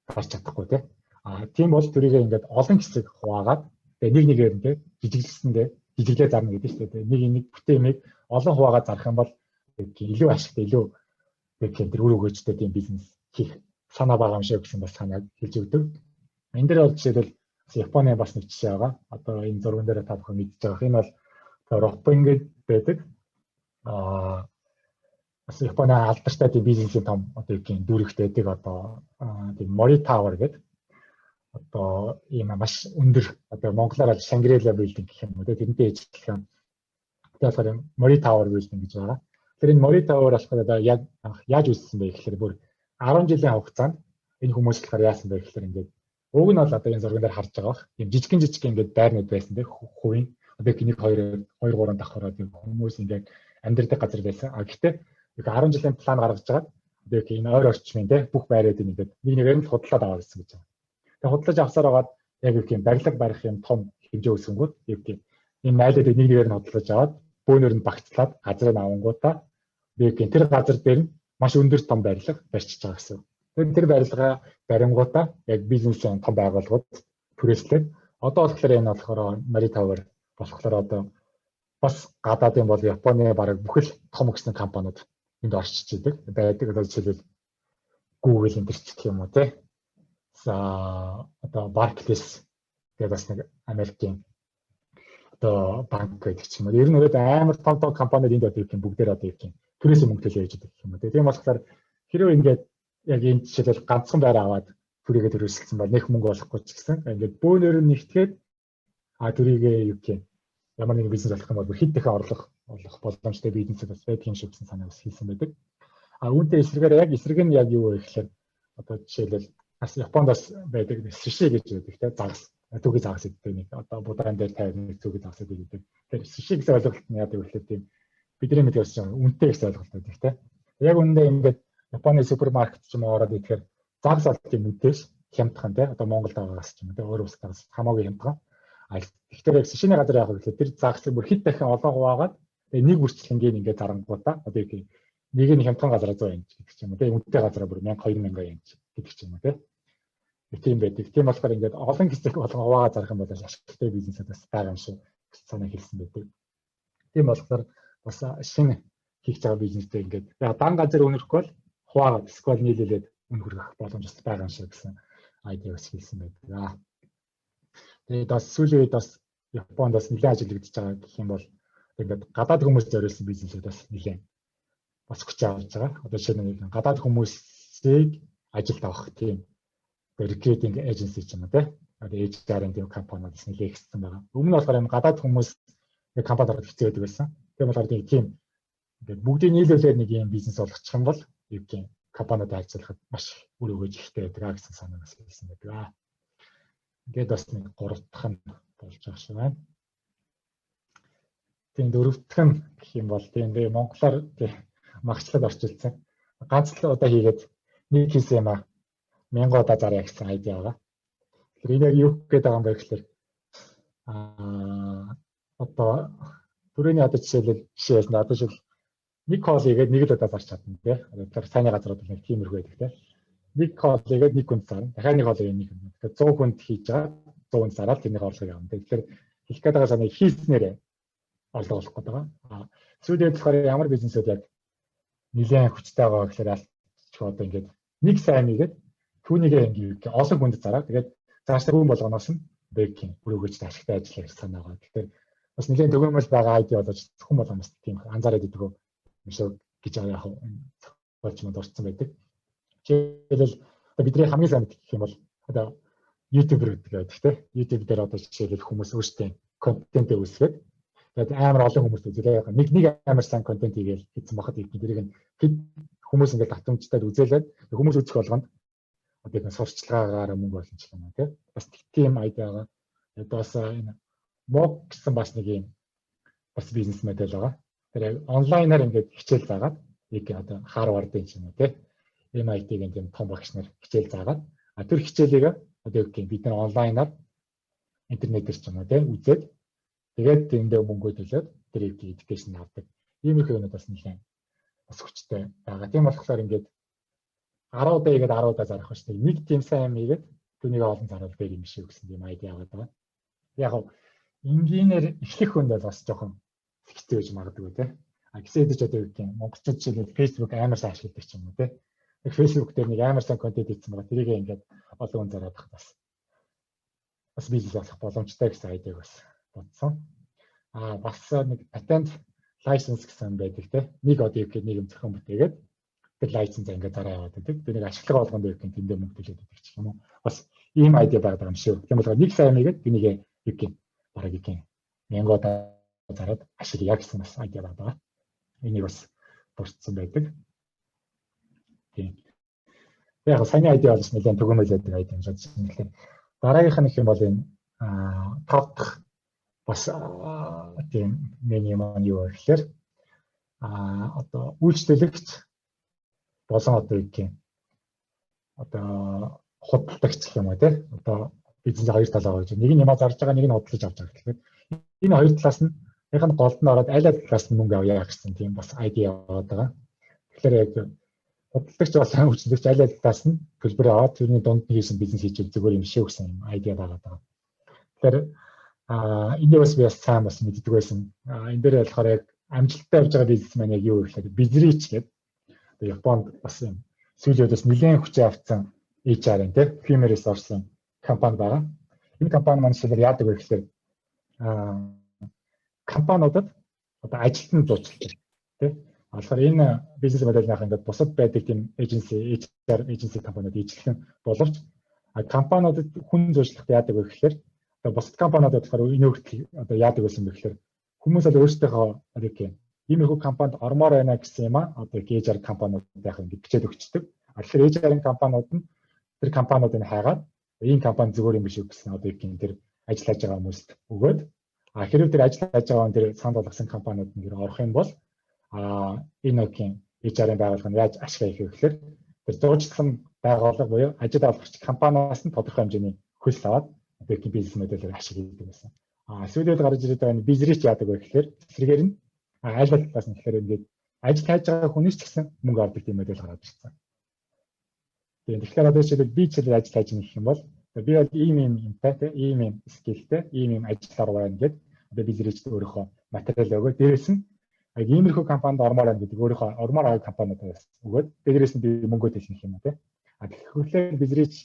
гарч чадахгүй тий. А тийм бол тэрийг ингээд олон хэсэг хуваагаад, тэгээ нэг нэгээр нь тий жижиглэсэндээ жижиглээ зарна гэдэг шүү дээ. Нэг нэг бүтээмийг олон хуваагаад зарах юм бол илүү ашигтай, илүү гэх юм, тэр үр өгөөжтэй тийм бизнес хийх санаа байгаа юм шиг гэсэн бас санааг хэлж өгдөг. Энэ дээр бол жишээлбэл Японы бас нэг жишээ байгаа. Одоо энэ зурган дээр та бүхэн мэдж байгаа. Энэ бол Роппонги гэдэг бас Японы алдартай тийм бизнесийн том одоо юу гэх юм, дүүрэгт байдаг. Одоо тийм Mori Tower гэдэг одоо ийм маш өндөр, одоо монголоор Шангрила building гэх юм уу, тэрнтэй ижилхэн. Тэгээ болохоор Mori Tower building гэж байгаа. Тэр энэ Mori Tower болохоор одоо яг яаж үүссэн бэ гэхээр бүр 10 жилийн хугацаанд энэ хүмүүс болохоор яасан бэ гэхээр ингээд уг нь бол одоо энэ зурган дээр харж байгаа бах. Ийм жижигэн жижигэн ингээд байрнууд байсан те, хувийн одоо 1 2 2 3 давхараад хүмүүс ингээд амьдардаг газар байсан. А гэхдээ их 10 жилийн план гаргаж байгаад одоо энэ ойр орчмын те бүх байруудыг ингээд нэг нэгээр нь худалдаад аваад ирсэн гэж байна. Тэгээ худалдаж авсаар байгаад яг юу гэх юм, барилга барих юм том хэмжээ өсөнгүүд юу гэх юм, энэ найлуудыг нэг нэгээр нь худалдаж аваад бөөнөр нь багцлаад газрыг авангуудаа би гэх тэр газар дээр нь маш өндөр том барилга барьчихж байгаа гэсэн. Тэгэхээр тэр барилга барингуудаа яг бизнесийн том байгууллагууд түрээслээд одоо болохоор энэ болохоор Mori Tower болохоор одоо бас гадаадын бол Японы бараг бүхэл том гэсэн компаниуд энд орчиж идэг байдаг. Одоо жишээлбэл Google энэ ч гэх юм уу те. За, одоо Barclays гэдэг бас нэг Америкийн одоо банк гэдэг ч юм уу. Ер нь өөрөө амар том том компаниуд энд одоо юу гэх юм, бүгдээр одоо юу гэх юм, түрээсийн мөнгө төлөө яаж гэдэг юм уу. Тийм болохоор хэрвээ ингээд яг энэ жишээлбэл ганцхан байр аваад түрийгээ түрээсэлсэн бол нэг мөнгө олохгүй ч гэсэн ингээд бөөнөр нь нэгтгээд түрийгээ юу гэх юм, ямар нэгэн бизнес болох юм бол хэд дахин орлого олох боломжтой бизнес бас байдаг юм шиг гэсэн санаа бас хэлсэн байдаг. А үүнтэй эсрэгээр яг эсрэг нь яг юу вэ гэхээр одоо жишээлбэл бас Японд бас байдаг суши гэж байдаг те, загас, түүхий загас гэдэг нэг одоо будаан дээр тавь нэг түүхий загас гэдэг. Тэгэхээр суши гэсэн ойлголт нь яадаг вэ гэхээр тийм бидний мэдээс үнэтэй гэсэн ойлголт байдаг те. Яг үүндээ ингээд Японы супермаркет ч юм уу ороод ирэхээр загас бол тийм үнэтэй хямдхан те. Одоо Монголд байгаагаас ч юм уу те, өөр улсаас хамаагүй хямдхан. А тэгэхээр яг сушины газар явах гэхээр тэр загсыг бүр хэд дахин олон хуваагаад тэгээ нэг бүрчлэнгийн ингээд зарангуудаа одоо юу гэх, нэг нь хямдхан газараа 100 yen гэдэг ч юм уу те, үнэтэй газараа бүр 1000 2000 yen гэдэг ч юм уу те. Тийм байдаг. Тийм болохоор ингээд олон хэсэг болгон хуваагаа зарах юм бол ашигтай бизнесүүд бас байгаа юм шиг санаа хэлсэн байдаг. Тийм болохоор бас шинэ хийх байгаа бизнестэй ингээд яг дан газар үнэрхгүй бол хуваагаад эсвэл нийлүүлээд үн хүргэх боломж бас байгаа юм шиг гэсэн idea бас хэлсэн байдаг. Тэгээд бас сүүлийн үед бас Японд бас нэлээд ажиглагдаж байгаа гэх юм бол ингээд гадаад хүмүүс зориулсан бизнесүүд бас нэлээд бас хүч авч байгаа. Одоо жишээ нь гадаад хүмүүсийг ажилд авах тийм recruiting agency ч юм уу те. Одоо HR-ын тийм компаниуд бас нэлээд ихссэн байгаа. Өмнө нь болохоор юм гадаад хүмүүс компанид орох хэцүү байдаг байсан. Тийм болохоор нэг тийм ингээд бүгдийг нийлүүлээд нэг юм бизнес болгочих юм бол юу гэх юм, компаниуд ажиллахад маш үр өгөөж ихтэй байдаг гэсэн санаа бас хэлсэн байдаг. Ингээд бас нэг гурав дахь нь болж байгаа шиг байна. Тийм, дөрөв дэх нь гэх юм бол тийм би монголоор тийм магчлаад орчуулсан. Ганц л удаа хийгээд нэг хийсэн юм мянган удаа зарья гэсэн idea байгаа. Тэгэхээр энэ яг юу гээд байгаа юм бэ гэхээр одоо түрүүний одоо жишээлбэл жишээ байсан. Одоо жишээл нэг хоол хийгээд нэг л удаа зарч чадна тий. Одоо тэр сайнны газрууд нэг тиймэрхүү байдаг тий. Нэг хоол хийгээд нэг хүнд зарна. Дахиад нэг хоол хийгээд нэг хүнд. Тэгэхээр 100 хүнд хийж байгаа 100 хүнд зараад тэрний орлогыг авна. Тэгэхээр хэлэх гээд байгаа санаа хийснээрээ орлого олох гээд байгаа. Сүүлийн болохоор ямар бизнесүүд яг нэлээд хүчтэй байгаа гэхээр аль одоо ингээд нэг сайн хийгээд түүнийгээ ингээд олон хүнд зараад тэгээд цаашдаа хүн болгоноос нь бэкинг өрөөгөж ашигтай ажиллах гэж санаа байгаа. Тэгэхээр бас нэлээд төгөөмөл байгаа idea болож хүн болгоноос тийм анзаараад идэг юм шиг гэж яг зохиолч манд дурдсан байдаг. Жишээлбэл бидний хамгийн сайн мэдэх юм бол одоо YouTuber гэдэг байдаг тийм. YouTube дээр одоо жишээлбэл хүмүүс өөрсдийн контентээ үүсгээд, тэгээд амар олон хүмүүс үзэлээ. Нэг нэг амар сайн контент хийгээл хийсэн бахад тэрийг нь хэд хүмүүс ингээд татамжтайд үзээлээд хүмүүс үзэх болгонд одоо их сурчлагаагаар мөнгө олно ч юм уу тийм. Бас тийм idea байгаа. Тэгээд бас энэ MOOC гэсэн бас нэг юм бас бизнес модель байгаа. Тэр онлайнаар ингээд хичээл заагаад яг одоо Harvard-ын ч юм уу тийм, MIT-ийн тийм том багш нар хичээл заагаад тэр хичээлийг одоо юу гэх юм, бид нар онлайнаар Интернетээр ч юм уу, те, үзээд, тэгээд тэндээ мөнгөө төлөөд тэр education авдаг. Иймэрхүү юмуд бас нэлээд бас хүчтэй байгаа. Тийм болохоор ингээд 10 удаа хийгээд 10 удаа зарах биш. Нэг тийм сайн юм хийгээд түүнийг олон заруул дээр юм шиг гэсэн тийм idea аваад байгаа. Яг нь энгийнээр эхлэх хүнд бол бас жоохон хэцүү байж магадгүй, те. А гэсэн хэдий ч одоо юу гэх юм, монголчууд жишээлбэл Facebook амар сайн ашигладаг ч юм уу, те. Facebook дээр нэг амар сайн контент хийсэн байгаа. Тэрийг ингээд олон хүн зараад бас бизнес болох боломжтой гэсэн idea г бас бодсон. А бас нэг patent license гэсэн байдаг, те. Нэг одоо юу гэхэд нэг юм зохион бүтээгээд тэр license ингээд зараа яваад байдаг. Тэр нэг ашиглага болгонд юу гэх тэндээ мөнгө төлөөд байдаг ч юм уу. Бас ийм idea байгаа юм шиг. Тийм болохоор нэг сайн хийгээд тэнийг юу гэх бараг юу гэх мянгуудаа зараад ашиглая гэсэн бас idea байгаа. Энийг бас дурдсан байдаг. Тийм. Яг саяны idea бол нэлээд түгээмэл байдаг idea юм шиг байна. Тэгэхээр дараагийнх нь их юм бол энэ тав дахь бас тийм миний маань юу вэ гэхээр одоо үйлчлүүлэгч болон одоо юу гэх юм, одоо худалдагч гэх юм уу, те, одоо бизнесийн хоёр талаа гэж, нэг нь юмаа зарж байгаа, нэг нь худалдаж авч байгаа. Тэгэхээр энэ хоёр талаас нь яг нь голд нь ороод аль аль талаас нь мөнгө авъя гэсэн тийм бас idea яваад байгаа. Тэгэхээр яг худалдагч болон үйлчлэгч аль аль талаас нь төлбөр аваад тэрний дунд нь хийсэн бизнес хийж зүгээр юм шиг гэсэн юм idea байгаа даа. Тэгэхээр энийг бас би бас сайн бас мэддэг байсан. Энэ дээр болохоор яг амжилттай явж байгаа бизнес маань яг юу вэ гэхээр BizReach гэдэг одоо Японд бас юм сүүлийн үед бас нэлээд хүчээ авцсан HR-ын, тийм, human resource-ын компани байгаа. Энэ компани маань жишээлбэл яадаг вэ гэхээр компаниудад одоо ажилтан зуучладаг, тийм. Тэгэхээр энэ бизнес модель ингээд бусад байдаг тийм agency, HR agency компаниуд ижилхэн боловч компаниудад хүн зуучлахад яадаг вэ гэхээр одоо бусад компаниудад болохоор энэ хүртэл одоо яадаг байсан бэ гэхээр хүмүүс бол өөрсдийнхөө одоо гэх иймэрхүү компанид ормоор байна гэсэн юм одоо HR компаниуд яг ингээд бичээд өгчдөг. Тэгэхээр HR-ын компаниуд нь тэр компаниудыг хайгаад ийм компани зүгээр юм биш үү гэсэн одоо юм тэр ажил хайж байгаа хүмүүст өгөөд, хэрвээ тэр ажил хайж байгаа хүн тэр санал болгосон компаниуд нь орох юм бол энэ үгийн HR-ын байгууллага нь яаж ашиг хийх вэ гэхээр тэр зуучлсан байгууллага буюу ажил олгогч компаниас нь тодорхой хэмжээний хөлс аваад одоо их бизнес модельээр ашиг хийдэг байсан. Сүүлд гарч ирээд байгаа энэ BizReach яадаг вэ гэхээр эсрэгээр нь аль аль талаас нь гэхээр ингээд ажил хайж байгаа хүнээс ч гэсэн мөнгө авдаг тийм модель гараад ирсэн. Тийм, тэгэхээр одоо жишээлбэл би жишээлбэл ажил хайж гэх юм бол би бол ийм ийм юмтай, те, ийм ийм skill тэй, ийм ийм ажил орвоо гэдэг одоо BizReach өөрийнхөө материал өгөө, дээрээс нь яг иймэрхүү компанид ормоор байна гэдэг өөрийнхөө ормоор байгаа компаниудаас өгөөд дээрээс нь би мөнгөө төлнөх юм уу, те. А тэгэхээр BizReach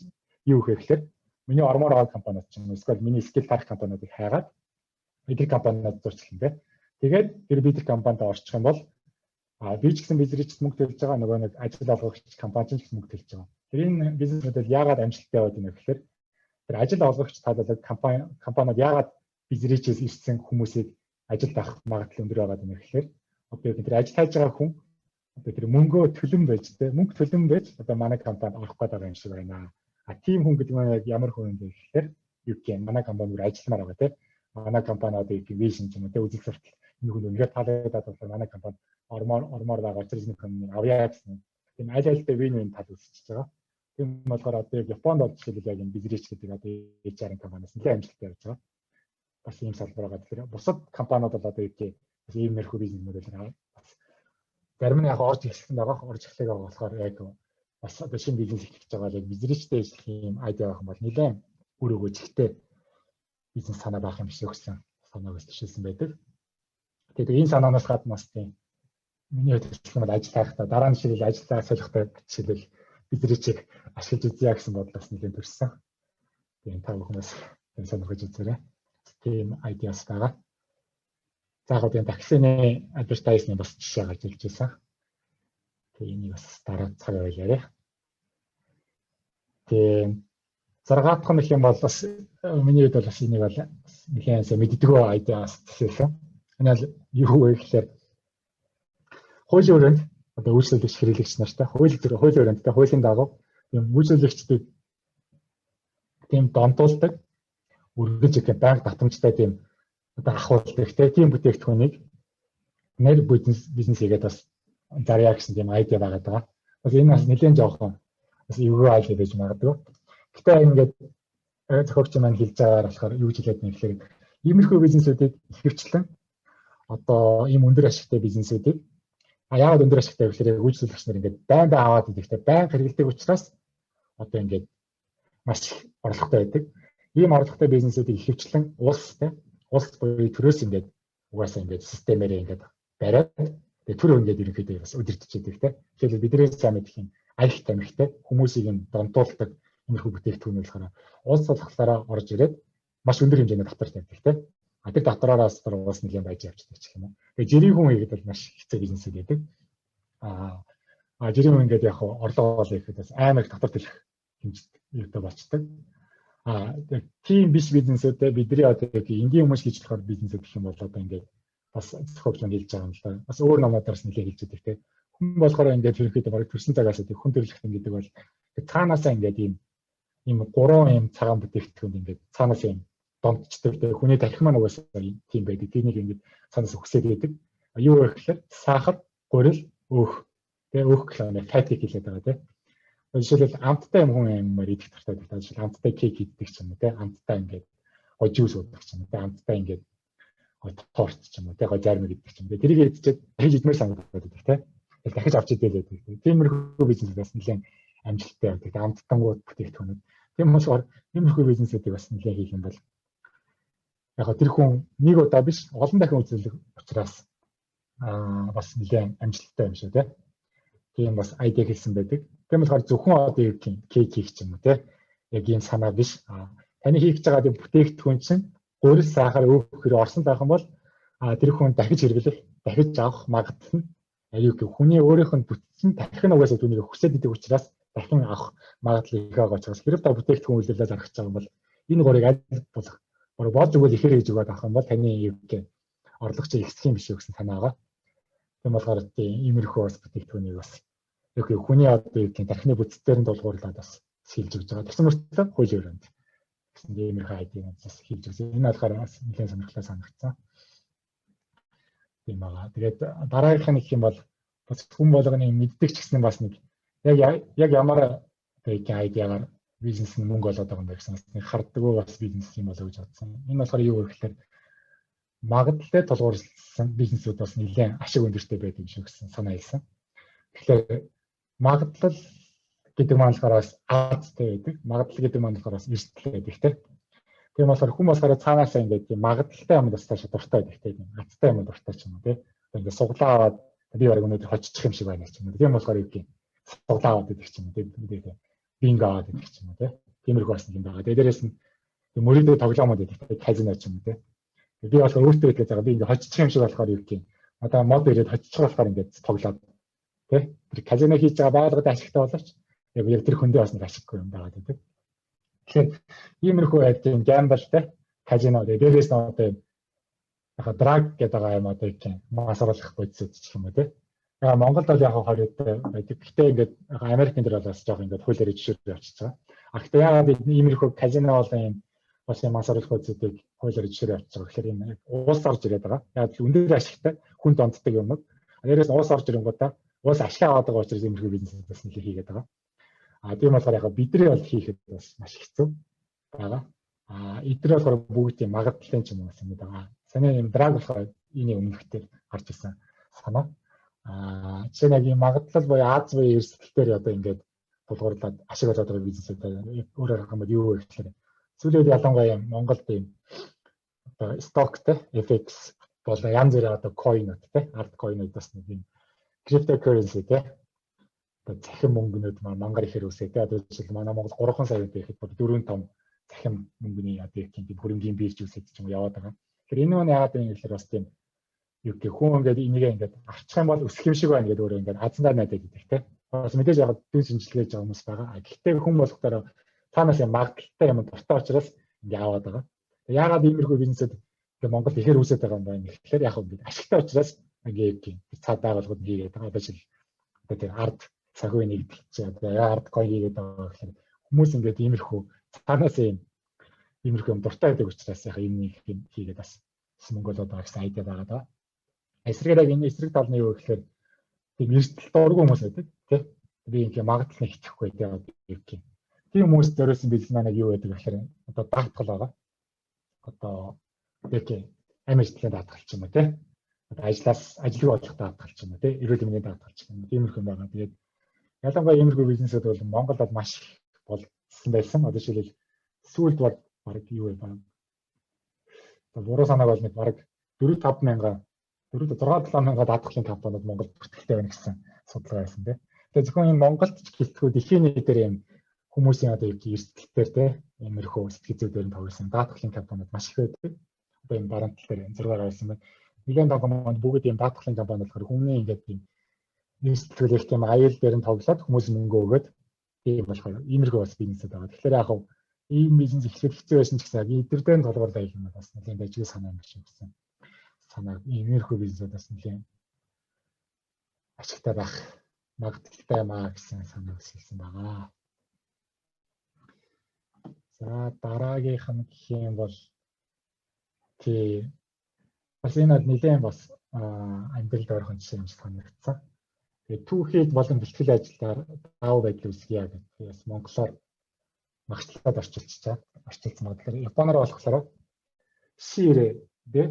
юу гэх гэхээр миний ормоор байгаа компаниуд ч юм уу эсвэл миний skill тарах компаниудыг хайгаад эдгээр компаниуд зурчлан, те. Тэгээд тэр би тэр компанид орчих юм бол би ч гэсэн BizReach мөнгө төлж байгаа, нөгөө нэг ажил олгогч компани ч гэсэн мөнгө төлж байгаа. Тэр энэ бизнес модель яагаад амжилттай яваад байна вэ гэхээр тэр ажил олгогч тал бол компаниуд яагаад BizReach-ээс ирсэн хүмүүсийг ажилд авах магадлал өндөр байгаа юм гэхээр одоо тэр ажил хайж байгаа хүн одоо тэр мөнгөө төлөн байж, те, мөнгө төлөн байж одоо манай компанид орох гээд байгаа юм шиг байна. А тийм хүн гэдэг нь яг ямар хүн юм бэ гэхээр юу гэх юм, манай компани бүр ажилламаар байгаа, те. Манай компани одоо юу гэх vision ч юм уу, те, үзэл суртал энэ хүн үнэхээр таалагдаад болохоор манай компани ормоор байгаа учраас энэ хүн авъя гэсэн тийм аль альтай win win тал үүсчихэж байгаа. Тийм болохоор одоо яг Японд бол жишээлбэл яг энэ BizReach гэдэг одоо HR компаниас нэлээд амжилттай явж байгаа. Бас ийм салбар байгаа. Тэгэхээр бусад компаниуд бол одоо юу гэх бас иймэрхүү бизнес модель бас зарим нь яг орж эхэлсэн байгаа. Орж эхлэх байгаа болохоор яг бас одоо шинэ бизнес эхлэх гэж байгаа л яг BizReach-тэй ажиллах юм idea байх юм бол нэлээд үр өгөөжтэй бизнес санаа байх юм шиг гэсэн санааг бас төшөөсөн байдаг. Тэгээд энэ санаанаас гадна бас тийм миний хувьд хэлэх юм бол ажил хайхдаа дараа нь жишээлбэл ажиллаа солихдоо жишээлбэл BizReach-ийг ашиглаж үзье гэсэн бодол бас нэлээд төрсөн. Тийм, та бүхэн бас сонирхож үзээрэй. Тийм ideas байгаа. За, яг тийм таксины advertising бас жишээ гарч ирж байсан. Тэгээ энийг бас дараа цаг байлаарэ. Тийм, 6 дахь нь юм бол бас миний хувьд бол бас энийг бол нэлээд сайн мэддэггүй idea бас төсөөлсөн. Энэ бол юу вэ гэхээр хуулийн өрөөнд одоо үйлчлүүлэгч, хэрэглэгч нартай хууль зэрэг хуулийн өрөөнд, хуулийн дагуу тийм үйлчлүүлэгчдийг тийм донтуулдаг, үргэлж их байнга давтамжтай тийм одоо ахуулдаг, тийм бүтээгдэхүүнийг нэр бизнес хийгээд бас зарья гэсэн тийм idea байгаа даа. Бас энэ бас нэлээд жоохон бас эвгүй idea байж магадгүй. Гэтэ ингээд Зохиогч маань хэлж байгаагаар болохоор юу гэж хэлээд байна гэхээр иймэрхүү бизнесүүдийг ихэвчлэн одоо ийм өндөр ашигтай бизнесүүдийг, яагаад өндөр ашигтай вэ гэхээр үйлчлүүлэгч нар ингээд байн байн аваад идэхтэй байн хэрэглэдэг учраас одоо ингээд маш их орлоготой байдаг. Ийм орлоготой бизнесүүдийг ихэвчлэн улстай улс буюу төрөөс ингээд угаасаа ингээд системээрээ ингээд бариад, тэгээ төр ингээд ерөнхийдөө бас удирдах байдаг те. Тэгэхээр бидний сайн мэдэх юм аялал тамхитай хүмүүсийг юм донтуулдаг иймэрхүү бүтээгдэхүүн болохоор улс болохоор орж ирээд маш өндөр хэмжээний татвар тавьдаг те. А тэр татвараараас бас нэлээд баяж явчихдаг ч юм уу. Тэгээ жирийн хүн хийгээд бол маш хэцүү бизнесүүд байдаг. А жирийн хүн ингээд яг орлого олё гэхэд бас амар их татвар төлөх хэмжээтэй болчдөг. А тийм биш бизнесүүдээ бидний одоо яг энгийн хүмүүс хийж болохоор бизнесүүд гэх юм бол одоо ингээд бас зохиогч маань хэлж байгаа юм л да. Бас өөр номуудаас нэлээд хэлж байдаг те. Хүн болохоор ингээд ерөнхийдөө бараг төрсэн цагаас хүн төрөлхтөн гэдэг бол цаанаасаа ингээд ийм гурван ийм цагаан бүтээгдэхүүнд ингээд цаанаас ийм донтчдаг те. Хүний тархи маань угаасаа тийм байдаг. Тэрнийг ингээд цаанаас үхсээд байдаг. Юу вэ гэхээр сахар, гурил, өөх. Тэгээ өөх гэхэл fatty хэлээд байгаа те. Жишээлбэл, амттай юм хүн юмар идэх дуртай байдаг. Жишээл, амттай cake иддэг ч юм уу те. Амттай ингээд гой juice уудаг ч юм уу те. Амттай ингээд гой торт ч юм уу те. Гой зармиг иддэг ч юм уу. Тэрийг идчихэд дахиж идмээр санагдаад байдаг те. Тэгэл дахиж авч идэл байдаг. Тиймэрхүү бизнес бас нэлээд амжилттай явдаг. Амттангууд бүтээгдэхүүнүүд. Тийм болохоор иймэрхүү бизнесүүдийг бас нэлээд хийх юм бол яг тэр хүн нэг удаа биш, олон дахин үзүүлэх учраас бас нэлээд амжилттай юм шиг те. Тийм бас idea хэлсэн байдаг. Тийм болохоор зөвхөн одоо юу гэх юм cake хийх ч юм уу те. Яг ийм санаа биш. Таны хийх гэж байгаа бүтээгдэхүүн чинь гурил, сахар, өөх хэрэг орсон байх юм бол тэр хүн дахиж хэрэглэх, дахиж авах магадлал нь юу гэх хүний өөрийнх нь бүтцэн тархи нь угаасаа түүнийг хүсээд идэг учраас дахин авах магадлал их байгаа учраас хэрэг та бүтээгдэхүүн үйлдвэрлээд зарах гэж байгаа юм бол энэ гурыг аль болох болж өгвөл ихээр хийж өгөөд авах юм бол таны юу гэх орлого чи ихсэх юм биш үү гэсэн санаа байгаа. Тийм болохоор тийм иймэрхүү бас бүтээгдэхүүнийг бас юу гэх хүний одоо юу гэх тархины бүтцээр нь тулгуурлаад бас хэлж өгч байгаа. Тэгсэн мөртлөө хуулийн өрөөнд гэсэн иймэрхүү idea бас хэлж өгсөн. Энэ болохоор бас нэлээд сонирхолтой санагдсан. Тийм байгаа. Тэгээд дараагийнх нь гэх юм бол бас хүн болгоны мэддэг ч гэсэн бас нэг яг ямар одоо idea гаар бизнес нь мөнгө олоод байгаа юм бэ гэсэн бас нэг харддаггүй бас бизнес юм болоо гэж бодсон. Энэ болохоор юу вэ гэхээр магадлалтай тулгуурласан бизнесүүд бас нэлээд ашиг өндөртэй байдаг юм шиг гэсэн санаа хэлсэн. Тэгэхээр магадлал гэдэг маань болохоор бас азтай байдаг. Магадлал гэдэг маань болохоор бас эрсдэл байдаг тийм. Тийм болохоор хүн болохоор цаанаасаа ингээд тийм магадлалтай юм бас таашаа дуртай байдаг тийм. Азтай юм дуртай ч юм уу тийм. Ингээд суглаа аваад би бараг өнөөдөр хоччих юм шиг байна ч юм уу. Тийм болохоор юу гэх юм суглаа аваад байдаг ч юм уу тийм. Бинго аваад байдаг ч юм уу тийм. Тиймэрхүү бас нэг юм байгаа. Тэгээ дээрээс нь мөрөдөө тоглоомод байдаг. Казино ч юм уу тийм. Би болохоор өөртөө итгэж байгаа. Би ингээд хоччих юм шиг болохоор юу гэх юм. Одоо мод ирээд хоччих болохоор ингээд тоглоод тий. Тэр казино хийж байгаа байгууллагад ашигтай боловч яг тэр хүндээ бас нэг ашиггүй юм байгаа гэдэг. Тэгэхээр иймэрхүү тийм gamble те, казино, тэгээ дээрээс нь одоо яг drug гэдэг байгаа юм одоо юм мас оруулах бодисод ч юм уу те. Яг Монголд бол яг 20 байдаг. Гэтэ ингээд Америкийн дээр бол бас жоох ингээд хуулиар зөвшөөрөл явчихж байгаа. А гэтэ яагаад иймэрхүү казино болон юм бас юм мас оруулах бодисуудыг хуулиар зөвшөөрөл явчихж байгаа гэхээр энэ улс орж ирээд байгаа. Яг л өндөр ашигтай хүн донтдог юмнууд. Дээрээс нь улс орж ирэнгүүтээ улс ашиг аваад байгаа учраас иймэрхүү бизнес бас нэлээд хийгээд байгаа. А тийм болохоор яг бидний бол хийхэд бас маш хэцүү байгаа. А эдгээр болохоор бүгд юм магадлалын ч юм уу бас юм байгаа. Саний юм drug болохоор энэ өмнөхдөр гарч ирсэн санаа. А жишээ нь яг юм магадлал буюу аз буюу эрсдэл дээр одоо ингээд тулгуурлаад ашиг олоод байгаа бизнесүүд өөрөөр хэлэх юм бол юу вэ гэхээр сүүлийн үед ялангуяа юм Монголд юм одоо stock тэй, FX болон янз бүрийн одоо coin ууд те, altcoin ууд, бас нэг юм cryptocurrency те, одоо цахим мөнгөнүүд маань мангар ихээр өсөө те. Одоо жишээл манай Монгол 3 сая гэхэд бол дөрвөн том цахим мөнгөний одоо яг тийм хөрөнгийн бирж үсэд ч юм уу яваад байгаа. Тэгэхээр энэ маань яагаад юм гэхээр бас тийм юу гэх хүн ингээд энийг ингээд авчих юм бол өсөх юм шиг байна гэдэг өөрөө ингээд азандаа найдаад идэх те. Бас мэдээж яг дүн шинжилгээ хийж байгаа хүмүүс байгаа. Гэхдээ хүн болохоор цаанаас юм магадлалтай юм дуртай учраас ингээд аваад байгаа. Яагаад иймэрхүү бизнесүүд ингээд Монголд ихээр үүсээд байгаа юм байна гэхээр яг ингээд ашигтай учраас ингээд юм цаад байгууллагууд хийгээд байгаа. Одоо жишээл одоо тэр ард санхүү нэгдэл чи одоо ард coin хийгээд байгаа гэхээр хүмүүс ингээд иймэрхүү цаанаас юм иймэрхүү юм дуртай байдаг учраас яг энэ хийгээд бас мөнгө олоод байгаа гэсэн idea байгаа даа. Эсрэгээр яг энэ эсрэг тал нь юу гэхээр тийм эрсдэл дургүй хүмүүс байдаг тий. Би ингээ магадлал нэг итгэхгүй тий, юу гэх юм. Тийм хүмүүст зориулсан бизнес маань юу байдаг гэхээр одоо даатгал байгаа. Одоо яг амь ажлын даатгал ч юм уу, те. Одоо ажлаас ажилгүй болох даатгал ч юм уу, те. Эрүүл мэндийн даатгал ч юм уу. Тиймэрхүү юм байгаа. Тэгээд ялангуяа иймэрхүү бизнесүүд бол Монголд бол маш их болсон байсан. Одоо жишээлбэл, сүүлд бол баг юу вэ, баг. За, буруу санааг бол нэг баг 4 5 мянган, 4 6 7 мянган даатгалын компаниуд Монголд бүртгэлтэй байна гэсэн судалгаа байсан, тийм. Тэгээ зөвхөн энэ Монголд ч гэлтгүй дэлхийн нийтээр юм хүмүүсийн одоо юу гэх эрсдэлтээр, те, иймэрхүү сэтгэл зүй дээр нь тоглосон даатгалын компаниуд маш их байдаг. Одоо энэ баруун тал дээр зургаар байсан байна. Нэгэн компани бүгд ийм даатгалын компани болохоор хүмүүний ингээд ийм эрсдэл их тийм аюул дээр нь тоглоод хүмүүс мөнгө өгөөд, тийм болохоор иймэрхүү бас бизнесүүд байгаа. Тэгэхээр яг ийм бизнес эхлэх хэцүү байсан ч гэсэн яг эдгээр дээр нь тулгуурлаа гэх юм бол бас нэлээд дажгүй санаа юм шиг гэсэн санаа. Иймэрхүү бизнесүүд бас нэлээд ашигтай байх магадлалтай юм аа гэсэн санааг хэлсэн байгаа. За, дараагийнх нь гэх юм бол тий, бас энэ бол нэлээд бас амьдралд ойрхон жишээ юм шиг санагдсан. Тэгээд түүхийд болон бэлтгэл ажлаар давуу байдал үүсгье гэдэг. Бас монголоор магшлаад орчуулчихаа. Орчуулсан магадлал. Японоор болохоор 仕入れで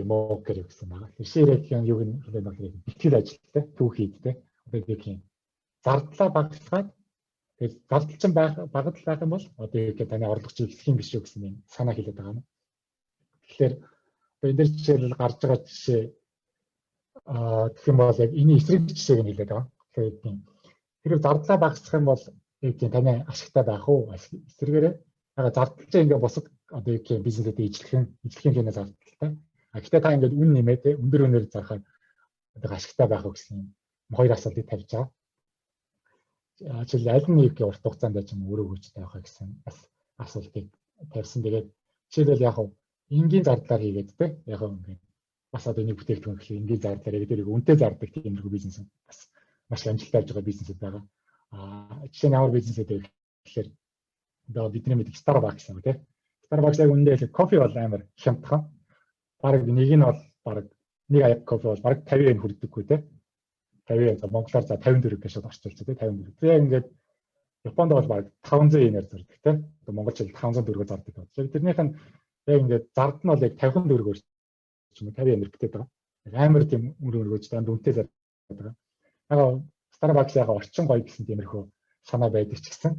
儲けるгэсэн байгаа. 仕入れ гэх нь юуг нь хэлээд байгаа юм, бэлтгэл ажилтай, түүхийд, те. Одоо гэх юм, зардлаа багасгаад, тэгээд зардал чинь байх багадал байх юм бол одоо юу гэх таны орлого чи ихсэх юм биш үү гэсэн юм санаа хэлээд байгаа юм. Тэгэхээр одоо энэ дээр жишээлбэл гарч байгаа жишээ гэх юм бол яг энэ эсрэг жишээг нь хэлээд байгаа. Тэгэхээр тийм тэр зардлаа багасгах юм бол яг тийм таны ашигтай байх уу? Эсрэгээрээ яг зардал чинь ингээ бусад одоо юу гэх юм бизнесэд ижлэхэн хийнэ зардалтай. А гэхдээ та ингээд үн нэмээ, те, өндөр үнээр зарахаар одоо ашигтай байх уу гэсэн юм хоёр асуултыг тавьж байгаа. Жишээл аль нь нэг урт хугацаанд ч юм өрөө өгч тавих гэсэн бас асуултыг тавьсан. Тэгээд жишээлбэл яг энгийн зардлаар хийгээд, те, яг ингээд бас одоо нэг бүтээгдэхүүн гэхлээр энгийн зардлаар хийгээд тэрийг үнэтэй зардаг тиймэрхүү бизнес бас маш амжилттай явж байгаа бизнесүүд байгаа. А жишээ нь ямар бизнесүүд вэ гэхээр одоо бидний мэдих Starbucks юм, те. Starbucks яг үнэндээ хэлэх кофе бол амар хямдхан. Бараг нэг нь бол бараг нэг аяг кофе бол бараг 50 yen хүрдэггүй, те. 50 yen, за, монголоор за 54 гэж шууд орчуулчих, те, 54. Тэгээ яг ингээд Японд бол бараг 500 йенээр зардаг, те. Одоо монгол жил 500 төгрөгөөр зардаг. Тэгэхээр тэрнийх нь яг ингээд зард нь бол яг 50 төгрөгөөр ч юм уу 50 йенээр бүтээд байгаа. Амар тийм өрөө өргөж амар үнэтэй зардаг байгаа. Яг Starbucks яг орчин гоё гэсэн тиймэрхүү санаа байдаг ч гэсэн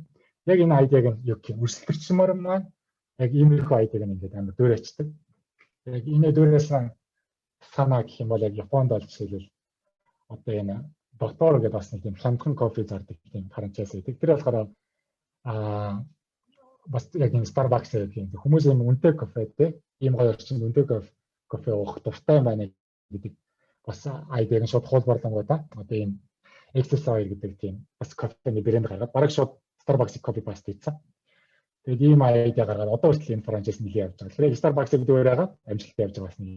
яг энэ idea г нь юу гэх юм өрсөлдөгчмөр маань яг иймэрхүү idea г нь ингээд амар дөөрөөчдөг. Яг энэ дөөрөөсөн санаа гэх юм бол яг Японд бол жишээлбэл одоо энэ Дотор гэдэг бас нэг тийм хямдхан кофе зардаг тийм франчайз байдаг. Тэр болохоор бас яг энэ Starbucks гэх юм хүмүүс юм үнэтэй кофе, те, ийм гоё орчинд үнэтэй кофе уух дуртай юм байна гэдэг бас idea г нь шууд хуулбарлангуудаа одоо ийм XS2 гэдэг тийм бас кофений брэнд гаргаад бараг шууд Starbucks-ыг copy paste хийсэн. Тэгээд ийм idea гаргаад одоо хүртэл энэ франчайз нэлээд явж байгаа. Тэгэхээр Starbucks-ыг дөөрөөгээд амжилттай явж байгаа бас нэг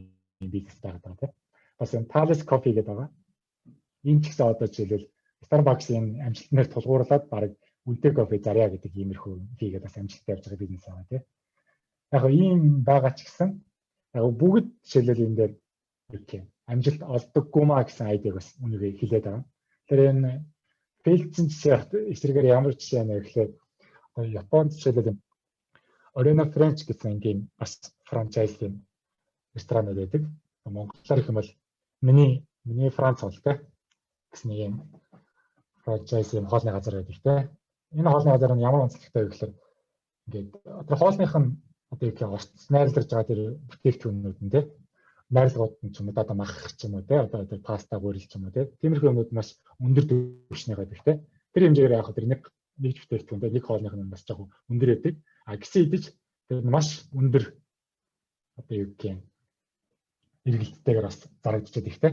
юм бизнес байгаа даа, тийм. Бас энэ Thales Coffee гэдэг байгаа. Энэ ч гэсэн одоо жишээлбэл Starbucks-ын амжилтнаар тулгуурлаад бараг үнэтэй кофе зарья гэдэг иймэрхүү хийгээд бас амжилттай явж байгаа бизнес байгаа, тийм. Яг ийм байгаа ч гэсэн яг бүгд жишээлбэл энэ дээр юу гэх юм амжилт олдоггүй маа гэсэн idea г бас үнэгээ хэлээд байгаа. Тэгэхээр энэ fail дсэн жишээ эсрэгээр ямар жишээ байна гэхээр одоо Японд жишээлбэл Orena French гэсэн ингийн бас франчайз юм ресторанууд байдаг. Монголоор гэх юм бол миний Франц хоолтой гэсэн нэг юм франчайз юм хоолны газар байдаг, те. Энэ хоолны газар нь ямар онцлогтой вэ гэхээр ингээд тэр хоолных нь одоо юу гэх орц найрлаж байгаа тэр бүтээгдэхүүнүүд нь, те, найрлагууд нь ч юм уу, одоо мах ч юм уу, те, одоо тэр паста гурил ч юм уу, те, тиймэрхүү юмнууд маш өндөр түвшний байдаг, те. Тэр хэмжээгээр яг тэр нэг нэг бүтээгдэхүүнтэй нэг хоолных нь бас жоохон өндөр байдаг. А гисэн идэж тэр маш өндөр одоо юу гэх юм эргэлттэйгээр бас зарагдчихад их, те.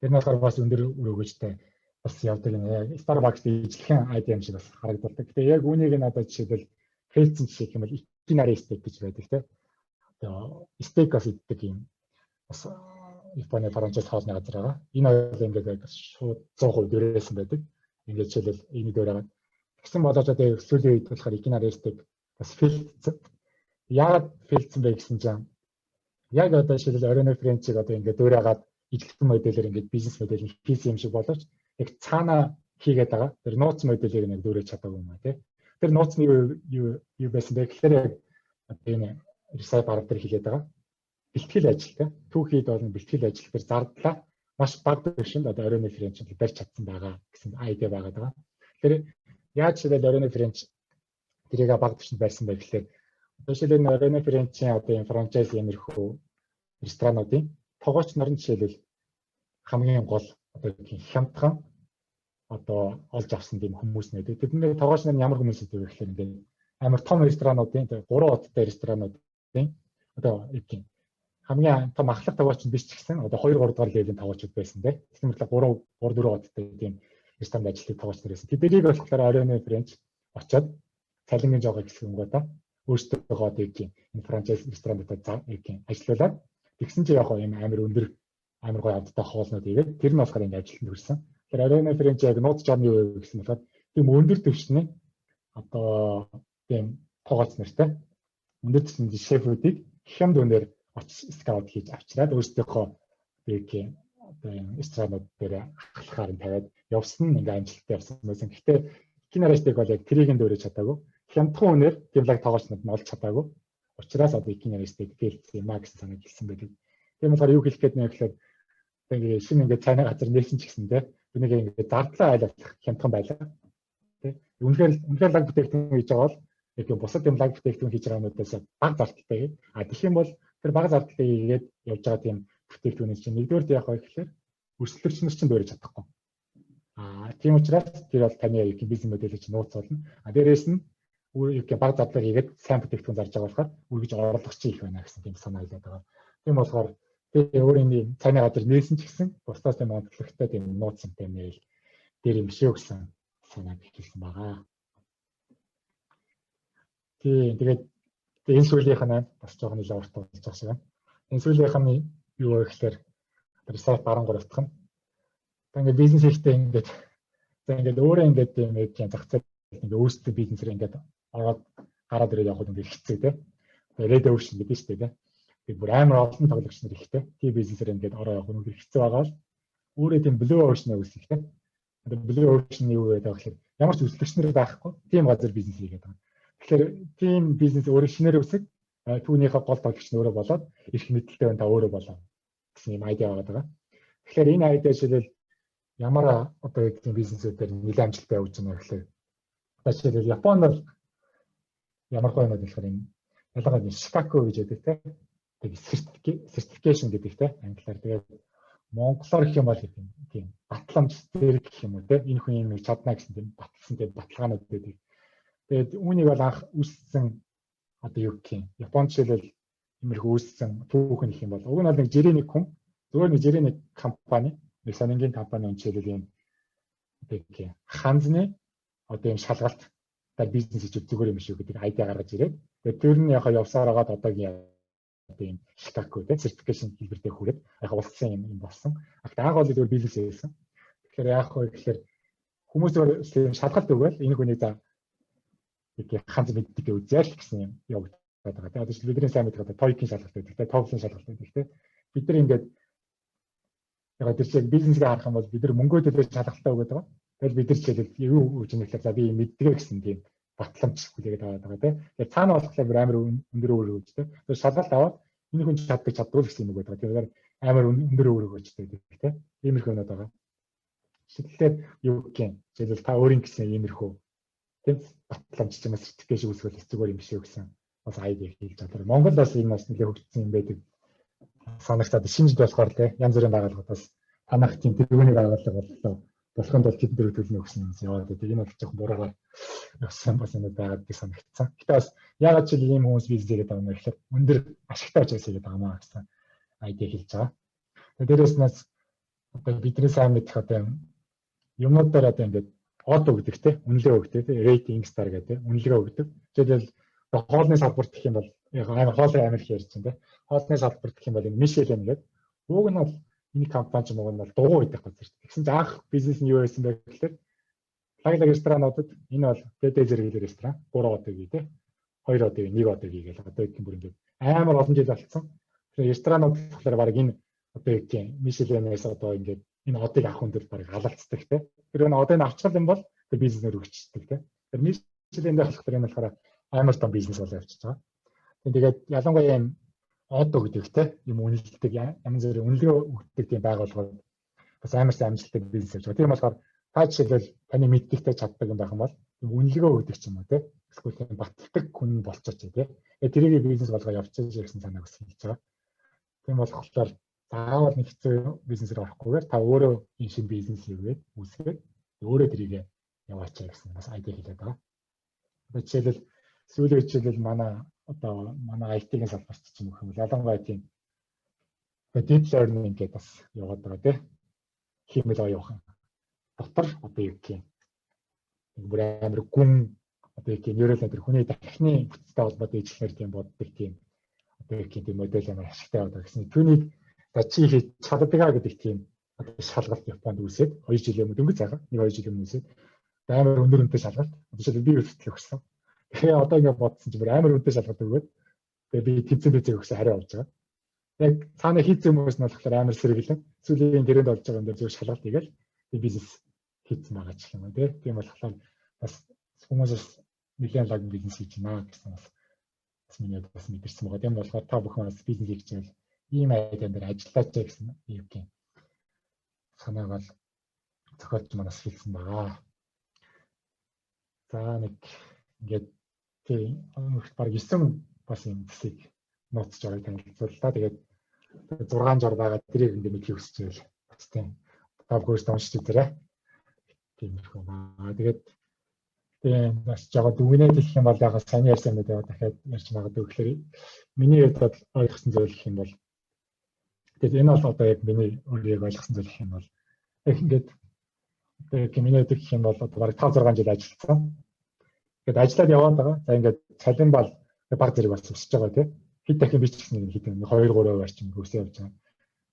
Тэр нь болохоор бас өндөр өрөөгөжтэй бас явдаг юм. Яг Starbucks ижлэхэн idea юм шиг бас харагддаг. Гэтэ яг үүнийг нь одоо жишээлбэл fail дсэн жишээ гэх юм бол Ikinari Steak гэж байдаг, те. Одоо стейк бас иддэг юм бас Японы франчайз хоолны газар байгаа. Энэ бол ингээд яг шууд 100% дөрөөсөн байдаг. Ингээд жишээлбэл энэ дээр байгаа. Тэгсэн болоод одоо сүүлийн үед болохоор Ikinari Steak бас fail дсэн. Яагаад fail дсэн бэ гэсэн чинь яг одоо жишээлбэл Orena French-ийг одоо ингээд дөөрөөгаад ижилхэн модельээр ингээд бизнес модель нь хийсэн юм шиг боловч яг цаана хийгээд байгаа. Тэр нууц моделийг нэг дөөрэж чадаагүй юм а, тий. Тэр нууц нь юу байсан бэ гэхээр яг одоо энэ Recipe 10 дээр хэлээд байгаа. Бэлтгэл ажилтай. Түүхийд болон бэлтгэл ажил дээр зардлаа маш бага түвшинд одоо оройн French барьж чадсан байгаа гэсэн idea байгаа даа. Тэгэхээр яаж шилэл оройн French тэрийг бага түвшинд барьсан бэ гэхээр одоо жишээлбэл оройн French-ийн одоо энэ франчайз иймэрхүү ресторануудын тогооч нар нь жишээлбэл хамгийн гол одоо хямдхан одоо олж авсан тийм хүмүүс нэ. Тэдний тогооч нар нь ямар хүмүүс вэ гэхээр ингээд амар том ресторануудын, 3 одтой ресторануудын одоо юу гэх хамгийн том ахлах тогооч нь биш ч гэсэн одоо 2 3 дугаар level ийн тогоочуд байсан те. Тэгсэн мэт 3 3 4 одтой тийм ресторанд ажилладаг тогооч нар байсан. Тэднийг болохоор оройн French очоод цалингийн жоогоо хэсгэнгуудаа өөрсдөө одоо юу гэх энэ франчайз ресторануудад юу гэх ажиллуулад, тэгсэн чинь яг юм амар өндөр, амар гоё амттай хоолнууд игээд, тэр нь болохоор ингэ ажилтанд хүрсэн. Тэгэхээр оройн French яг нууц жам юу вэ гэсэн болохоор тийм өндөр түвшний одоо тийм тогооч нартай, өндөр түвшний шефүүдийг хямд үнээр очиж scout хийж авчираад өөрсдийнхөө бэгийн одоо юм ресторанууд дээр ахлахаар нь тавиад явсан нь ингээ амжилттай явсан байсан. Гэхдээ Ikinorastec бол яг тэрийг нь дөөрэж чадаагүй. Хямдхан үнээр тийм лаг тогоочнод нь олж чадаагүй. Учраас одоо Ikinorastec fail дсэн юм а гэсэн санааг хэлсэн байдаг. Тийм болохоор юу хэлэх гээд нэ гэхээр одоо ингээ шинэ ингээ цайны газар нээсэн ч гэсэн те, энийг ингээ зардлаа айл болох хямдхан байлаа. Тэ. Үнэхээр үнэхээр лаг бүтээгдэхүүн хийж байгаа бол яг юм бусад юм лаг бүтээгдэхүүн хийж байгаа юмнуудаас бага зардалтай. А тэгэх юм бол тэр бага зардлыг хийгээд явж байгаа тийм бүтээгдэхүүнээс чинь нэгдүгээр яах вэ гэхээр өрсөлдөгч нар чинь дөөрэж чадахгүй. А тийм учраас тэр бол таны юу бизнес моделийг чинь нууц болно. А дээрээс нь юу гэх бага зардлаар хийгээд сайн бүтээгдэхүүн зарж байгаа болохоор үргэж орлого чи их байна гэсэн тийм санаа хэлээд байгаа. Тийм болохоор тэгээ өөр энэ цайны газар нээсэн ч гэсэн бусдаас тийм онцлогтой, тийм нууц юмтай нээл дээр юм шүү гэсэн санааг хэлсэн байгаа. Тийм, тэгээд энэ сүүлийнх нь бас жоохон нэлээд урт болж байгаа шиг байна. Энэ сүүлийнх нь юу вэ гэхээр Recipe 13 утга нь. Одоо ингээд бизнес хийхдээ ингээд за ингээд өөрөө ингээд юм яг зах зээл ингээд өөрсдөө бизнесээр ингээд ороод гараад ирээд явхад ингээд хэцүү те. Red Ocean гэдэг нь шүү дээ те. Тэгээд бүр амар олон тоглогч нар ихтэй. Тийм бизнесээр ингээд ороо явах нь хэцүү байгаа бол өөрөө тийм Blue Ocean үүсгэх те. Одоо Blue Ocean юу гэдэг вэ гэхээр ямар ч өрсөлдөгч нар байхгүй тийм газар бизнес хийгээд байгаа. Тэгэхээр тийм бизнес өөрөө шинээр үүсэх, түүнийхээ гол тоглогч нь өөрөө болоод эрх мэдэлтэй байна, та өөрөө болоо гэсэн юм idea байгаа. Тэгэхээр энэ idea жишээлбэл ямар одоо яг тийм бизнесүүдээр нэлээд амжилттай явж байна гэхээр одоо жишээлбэл Японд бол ямар гоё юм болохоор энэ ялангуяа Shikaku гэж байдаг те. Тэг certification гэдэг те англиар. Тэгээд монголоор гэх юм бол тийм батламж зэрэг гэх юм уу те. Энэ хүн юм чадна гэсэн тийм баталсан тийм баталгаанууд байдаг. Тэгээд үүнийг бол анх үүссэн одоо юу гэх юм. Японд жишээлбэл иймэрхүү үүссэн түүх нь их юм бол уг нь бол нэг жирийн нэг хүн, зүгээр нэг жирийн нэг компани, нэг сонингийн компани жишээлбэл ийм одоо гэх юм ханзны одоо ийм шалгалт дээр бизнес хийж зүгээр юм шиг гэдэг idea гаргаж ирээд, тэгээд тэр нь яг явсаар хагаад одоогийн одоо ийм Shikaku те certification хэлбэр дээр хүрээд яг улсын юм болсон. Анх бол зүгээр бизнес хийсэн. Тэгэхээр яах вэ гэхээр хүмүүс зүгээр шалгалт өгөөл энэ хүнийг за ханз мэддэг гэж үзье л гэсэн юм явагдаад байгаа. Тэгээд одоо бидний сайн мэддэг одоо TOEIC-ийн шалгалт байдаг те, TOEFL-ын шалгалт байдаг те. Бид нар ингээд яг тэр чиг бизнесгээ харах юм бол бид нар мөнгөө төлөө шалгалтаа өгöd байгаа. Тэгэл бид нар жишээлбэл юу өгч юм гэхээр за би мэддэг гэсэн тийм батламж хүлээгээд аваад байгаа тийм. Тэгэхээр цаана болохоор бүр амар өндөр өөр өгч тийм. Тэр шалгалт аваад энэ хүн чаддаг, чаддгүй гэсэн юм өгöd байгаа. Тэгэхээр амар өндөр өөр өгөөчтэй гэдэг тийм. Иймэрхүү юмнууд байгаа. Жишээлбэл юу гэх юм. Жишээлбэл та өөрийн гэсэн иймэрхүү тийм батламж ч юм уу certification үүсгэл зүгээр юм биш үү гэсэн бас idea хийж байгаа. Монгол бас энэ бас нэлээд хөгжсөн юм байдаг. Санагтаад шинжид болохоор те янз бүрийн байгууллагууд бас танах тийм тэргүүний байгууллага боллоо болохын тулд тэд дөрөв төлнө гэсэн юм яваад байдаг. Энэ бол жоохон буруугаар явсан бас юм байгаад би санагдсан. Гэтэ бас яагаад ч ийм хүмүүс бизнес хийгээд байгаа юм бэ гэхээр өндөр ашигтай учраас хийгээд байгаа маа гэсэн idea хэлж байгаа. Тэгээ дээрээс нь одоо бидний сайн мэдэх одоо юм юмнууд дээр одоо ингээд од өгдөг те, үнэлгээ өгдөг те, rating star гэдэг үнэлгээ өгдөг. Жишээлбэл хоолны салбарт гэх юм бол яг амар хоолын амар их ярьж байна те. Хоолны салбарт гэх юм бол энэ Michelin гэдэг. Уг нь бол энэ компани ч юм уу бол дугуй байдаг газар. Тэгсэн чинь анх бизнес нь юу байсан бэ гэхээр лаг лаг ресторануудад энэ бол дэдэ зэрэглэр ресторан 3 од өгье те. 2 од өгье, 1 од өгье гэл одоо гэх юм бүр ингээд амар олон жил болцсон. Тэгэхээр ресторанууд болохоор баг энэ одоо юу гэх юм Michelin-ээс одоо ингээд энэ одыг авах өндөр баг алалцдаг те. Тэр энэ одыг авчих юм бол тэр бизнес нөр өгчдөг те. Тэр Жишээл энэ болохоор энэ болохоор амар том бизнес болоо явчихж байгаа. Тэгээд ялангуяа юм од өгдөг те юм үнэлдэг, янз бүрийн үнэлгээ өгдөг тийм байгууллагууд бас амар сайн амжилттай бизнес явж байгаа. Тийм болохоор та жишээлбэл таны мэддэгтэй чаддаг юм байх юм бол үнэлгээ өгдөг ч юм уу те, эсвэл тийм баталдаг хүн болчихож те. Тэрийг бизнес болгоо явчихж гэсэн санааг бас хэлж байгаа. Тийм болохоор заавал нэг хэцүү бизнесээр орохгүйгээр та өөрөө энэ шинэ бизнес хийгээд үүсгээд өөрөө тэрийг яваач гэсэн бас idea хэлээд байгаа. Одоо жишээлбэл сүүлийн жишээлбэл манай одоо манай IT-ийн салбарт ч юм уу, ялангуяа тийм deep learning гэдэг бас яваад байгаа тийм, хиймэл оюухан дотор одоо юу гэх юм, бүр амар гүн одоо юу гэх neural network, хүний тархины бүтцтэй холбоотой ижлэхээр тийм боддог тийм одоо юу гэх тийм модель амар ашигтай байгаа гэсэн. Түүнийг за чи хийж чаддгаа гэдэг тийм одоо шалгалт Японд үүсээд 2 жилийн өмнө, дөнгөж цагаа 1 2 жилийн өмнө үүсээд амар өндөр үнэтэй шалгалт. Жишээлбэл би хүртэл өгсөн. Тэгэхээр одоо ингэ бодсон чинь бүр амар үнэтэй шалгалт өгөөд, тэгээ би тэнцэн тэнцэг өгсөн хариу авч байгаа. Яг цаана хийцэн хүмүүс нь болохоор амар сэргэлэн сүүлийн тренд болж байгаа юм дээр зөв шалгалт хийгээл бизнес хийцэн байгаа ч юм уу, тий. Тийм болохоор бас хүмүүс бас нэлээд лаг бизнес хийж байна гэсэн бас миний бас мэдэрсэн байгаа. Тийм болохоор та бүхэн бас бизнес хийж байвал ийм idea дээр ажиллаач гэсэн юм санааг бол зохиолч манаас хэлсэн байгаа. За, нэг ингээд тийм баг 9 бас юм зэсийг нууц жорыг танилцууллаа. Тэгээд 6 жор байгаа, тэрийг ингээд мэдхийг хүсэж байвал бас тийм та бүхэн уншиж үзээрэй. Тиймэрхүү баа. Тэгээд тийм бас жоо дүгнээд хэлэх юм бол яг сайн ярьсан юм дээр дахиад ярьж магадгүй гэхээр миний хувьд бол ойлгосон зүйл гэх юм бол, тэгээд энэ бол одоо яг миний өөрөө яг ойлгосон зүйл гэх юм бол, яг ингээд одоо яг миний хувьд гэх юм бол одоо бараг 5 6 жил ажилласан. Тэгээд ажиллаад яваад байгаа. За, ингээд цалин бол баг зэрэг бас өсөж байгаа, тийм. Хэд дахин би ч гэсэн хэд 2 3% орчим өсөө явж байгаа.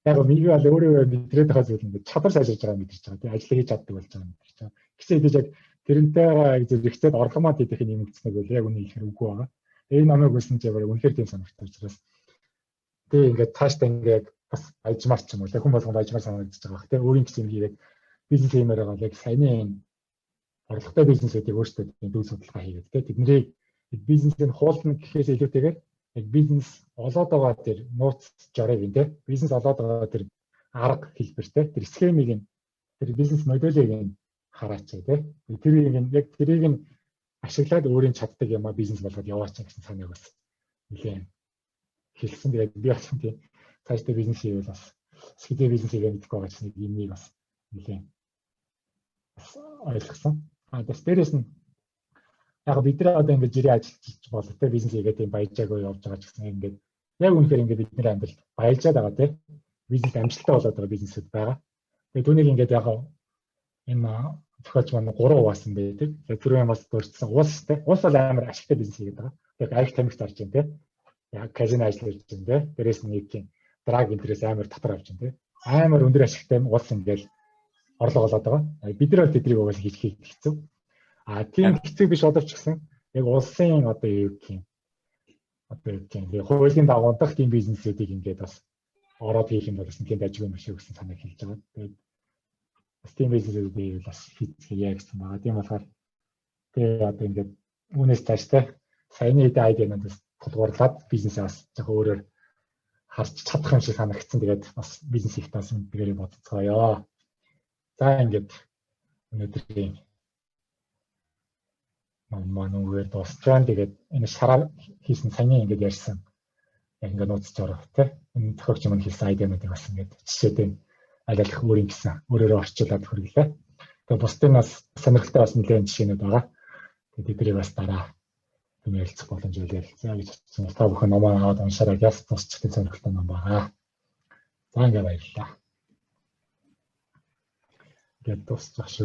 Яг миний бол өөрөө мэдрээд байгаа зүйл ингээд чадвар сайжирж байгаа мэдэрч байгаа, тийм. Ажлыг хийж чаддаг болж байгаа мэдэрч байгаа. Гэсэн хэдий яг тэрнтэйгээ зэрэгцээд орлого маань тэдэх нэмэгдсэнийг бол яг үнэ хэлэхээр үгүй байгаа. Энэ намайг өсөн чи яг үнэхээр тийм санагдсан учраас тэгээ ингээд цаашдаа ингээд бас баяжмаар ч юм уу, хүн болгонд баяжмаар санагдаж байгаа бах, тийм. Өөрийн гэсэн юм хийгээд бизнес хиймээр байгаа яг саяны энэ орлоготой бизнесүүдийг өөрсдөө тийм дүүл судалгаа хийгээд, тийм, тэднийг бизнесийг хуулна гэхээс илүүтэйгээр яг бизнес олоод байгаа тэр нууц жорыг нь, тийм, бизнес олоод байгаа тэр арга хэлбэр, тийм, тэр схемийг нь, тэр бизнес моделийг нь хараач, тийм, тэрийг нь яг тэрийг нь ашиглаад өөрийн чаддаг юмаа бизнес болгоод яваач гэсэн санааг бас нэлээд хэлсэн. Тэгээд би бас тийм цаашдаа бизнес хийвэл бас хэдий бизнес хийгээ мэдэхгүй байгаа ч нэг юмыг бас нэлээд бас ойлгосон. А бас дээрэс нь яг бид нар одоо ингээд жирийн ажиллаж болоо те, бизнес хийгээд тийм баяжаагүй явж байгаа ч гэсэн ингээд яг үнэхээр ингээд бидний амьдралд баяжаад байгаа, те, бизнес амжилттай болоод байгаа бизнесүүд байгаа. Тэгээд түүнийг ингээд яг энэ зохиолч маань гурван хуваасан байдаг. Тэгээд түрүүн бас дурдсан улс, те, улс бол амар ашигтай бизнес хийгээд байгаа. Яг арх тамхи зарж байна, те. Яг казино ажиллаж байна, те. Дээрээс нь нэг тийм drug interest амар дотор авч байна, те. Амар өндөр ашигтай улс ингээл орлого олоод байгаа. Бид нар бол тэднийг угаасаа хийж хийх хэцүү. А тийм хэцүү биш боловч гэсэн яг улсын одоо юу гэх юм, одоо юу гэх юм, хуулийн дагуу дах тийм бизнесүүдийг ингээд бас ороод хийх юм бол бас тийм дажгүй юм шиг гэсэн санааг хэлж байгаа. Тэгээд бас тийм бизнесүүдийг бас хийцгээе гэсэн байгаа. Тийм болохоор тэгээ одоо ингээд үүнээс цааштай саяны хэдэн idea нуудаас тулгуурлаад бизнесээ бас жоохон өөрөөр харж чадах юм шиг санагдсан. Тэгээд бас бизнес хийх таас тэгээрээ бодцгоё. За, ингээд өнөөдрийн ном маань үгээр дуусч байна. Тэгээд энэ шараа хийсэн саяны ингээд ярьсан яг ингээд нууц жороо, тий. Энэ зохиогч маань хэлсэн idea нуудыг бас ингээд жишээтэй аль алих өөрийн гэсэн өөрөөрөө орчуулад хүргэлээ. Тэгээд бусдын бас сонирхолтой бас нэлээд жишээнүүд байгаа. Тэгээд тэднийг бас дараа түн ярилцах боломж байлаа гэж бодсон. Та бүхэн номоо аваад уншаарай. Яс тусчтай сонирхолтой ном байгаа. За, ингээд баярлалаа. Ингээд дуусчих шүү.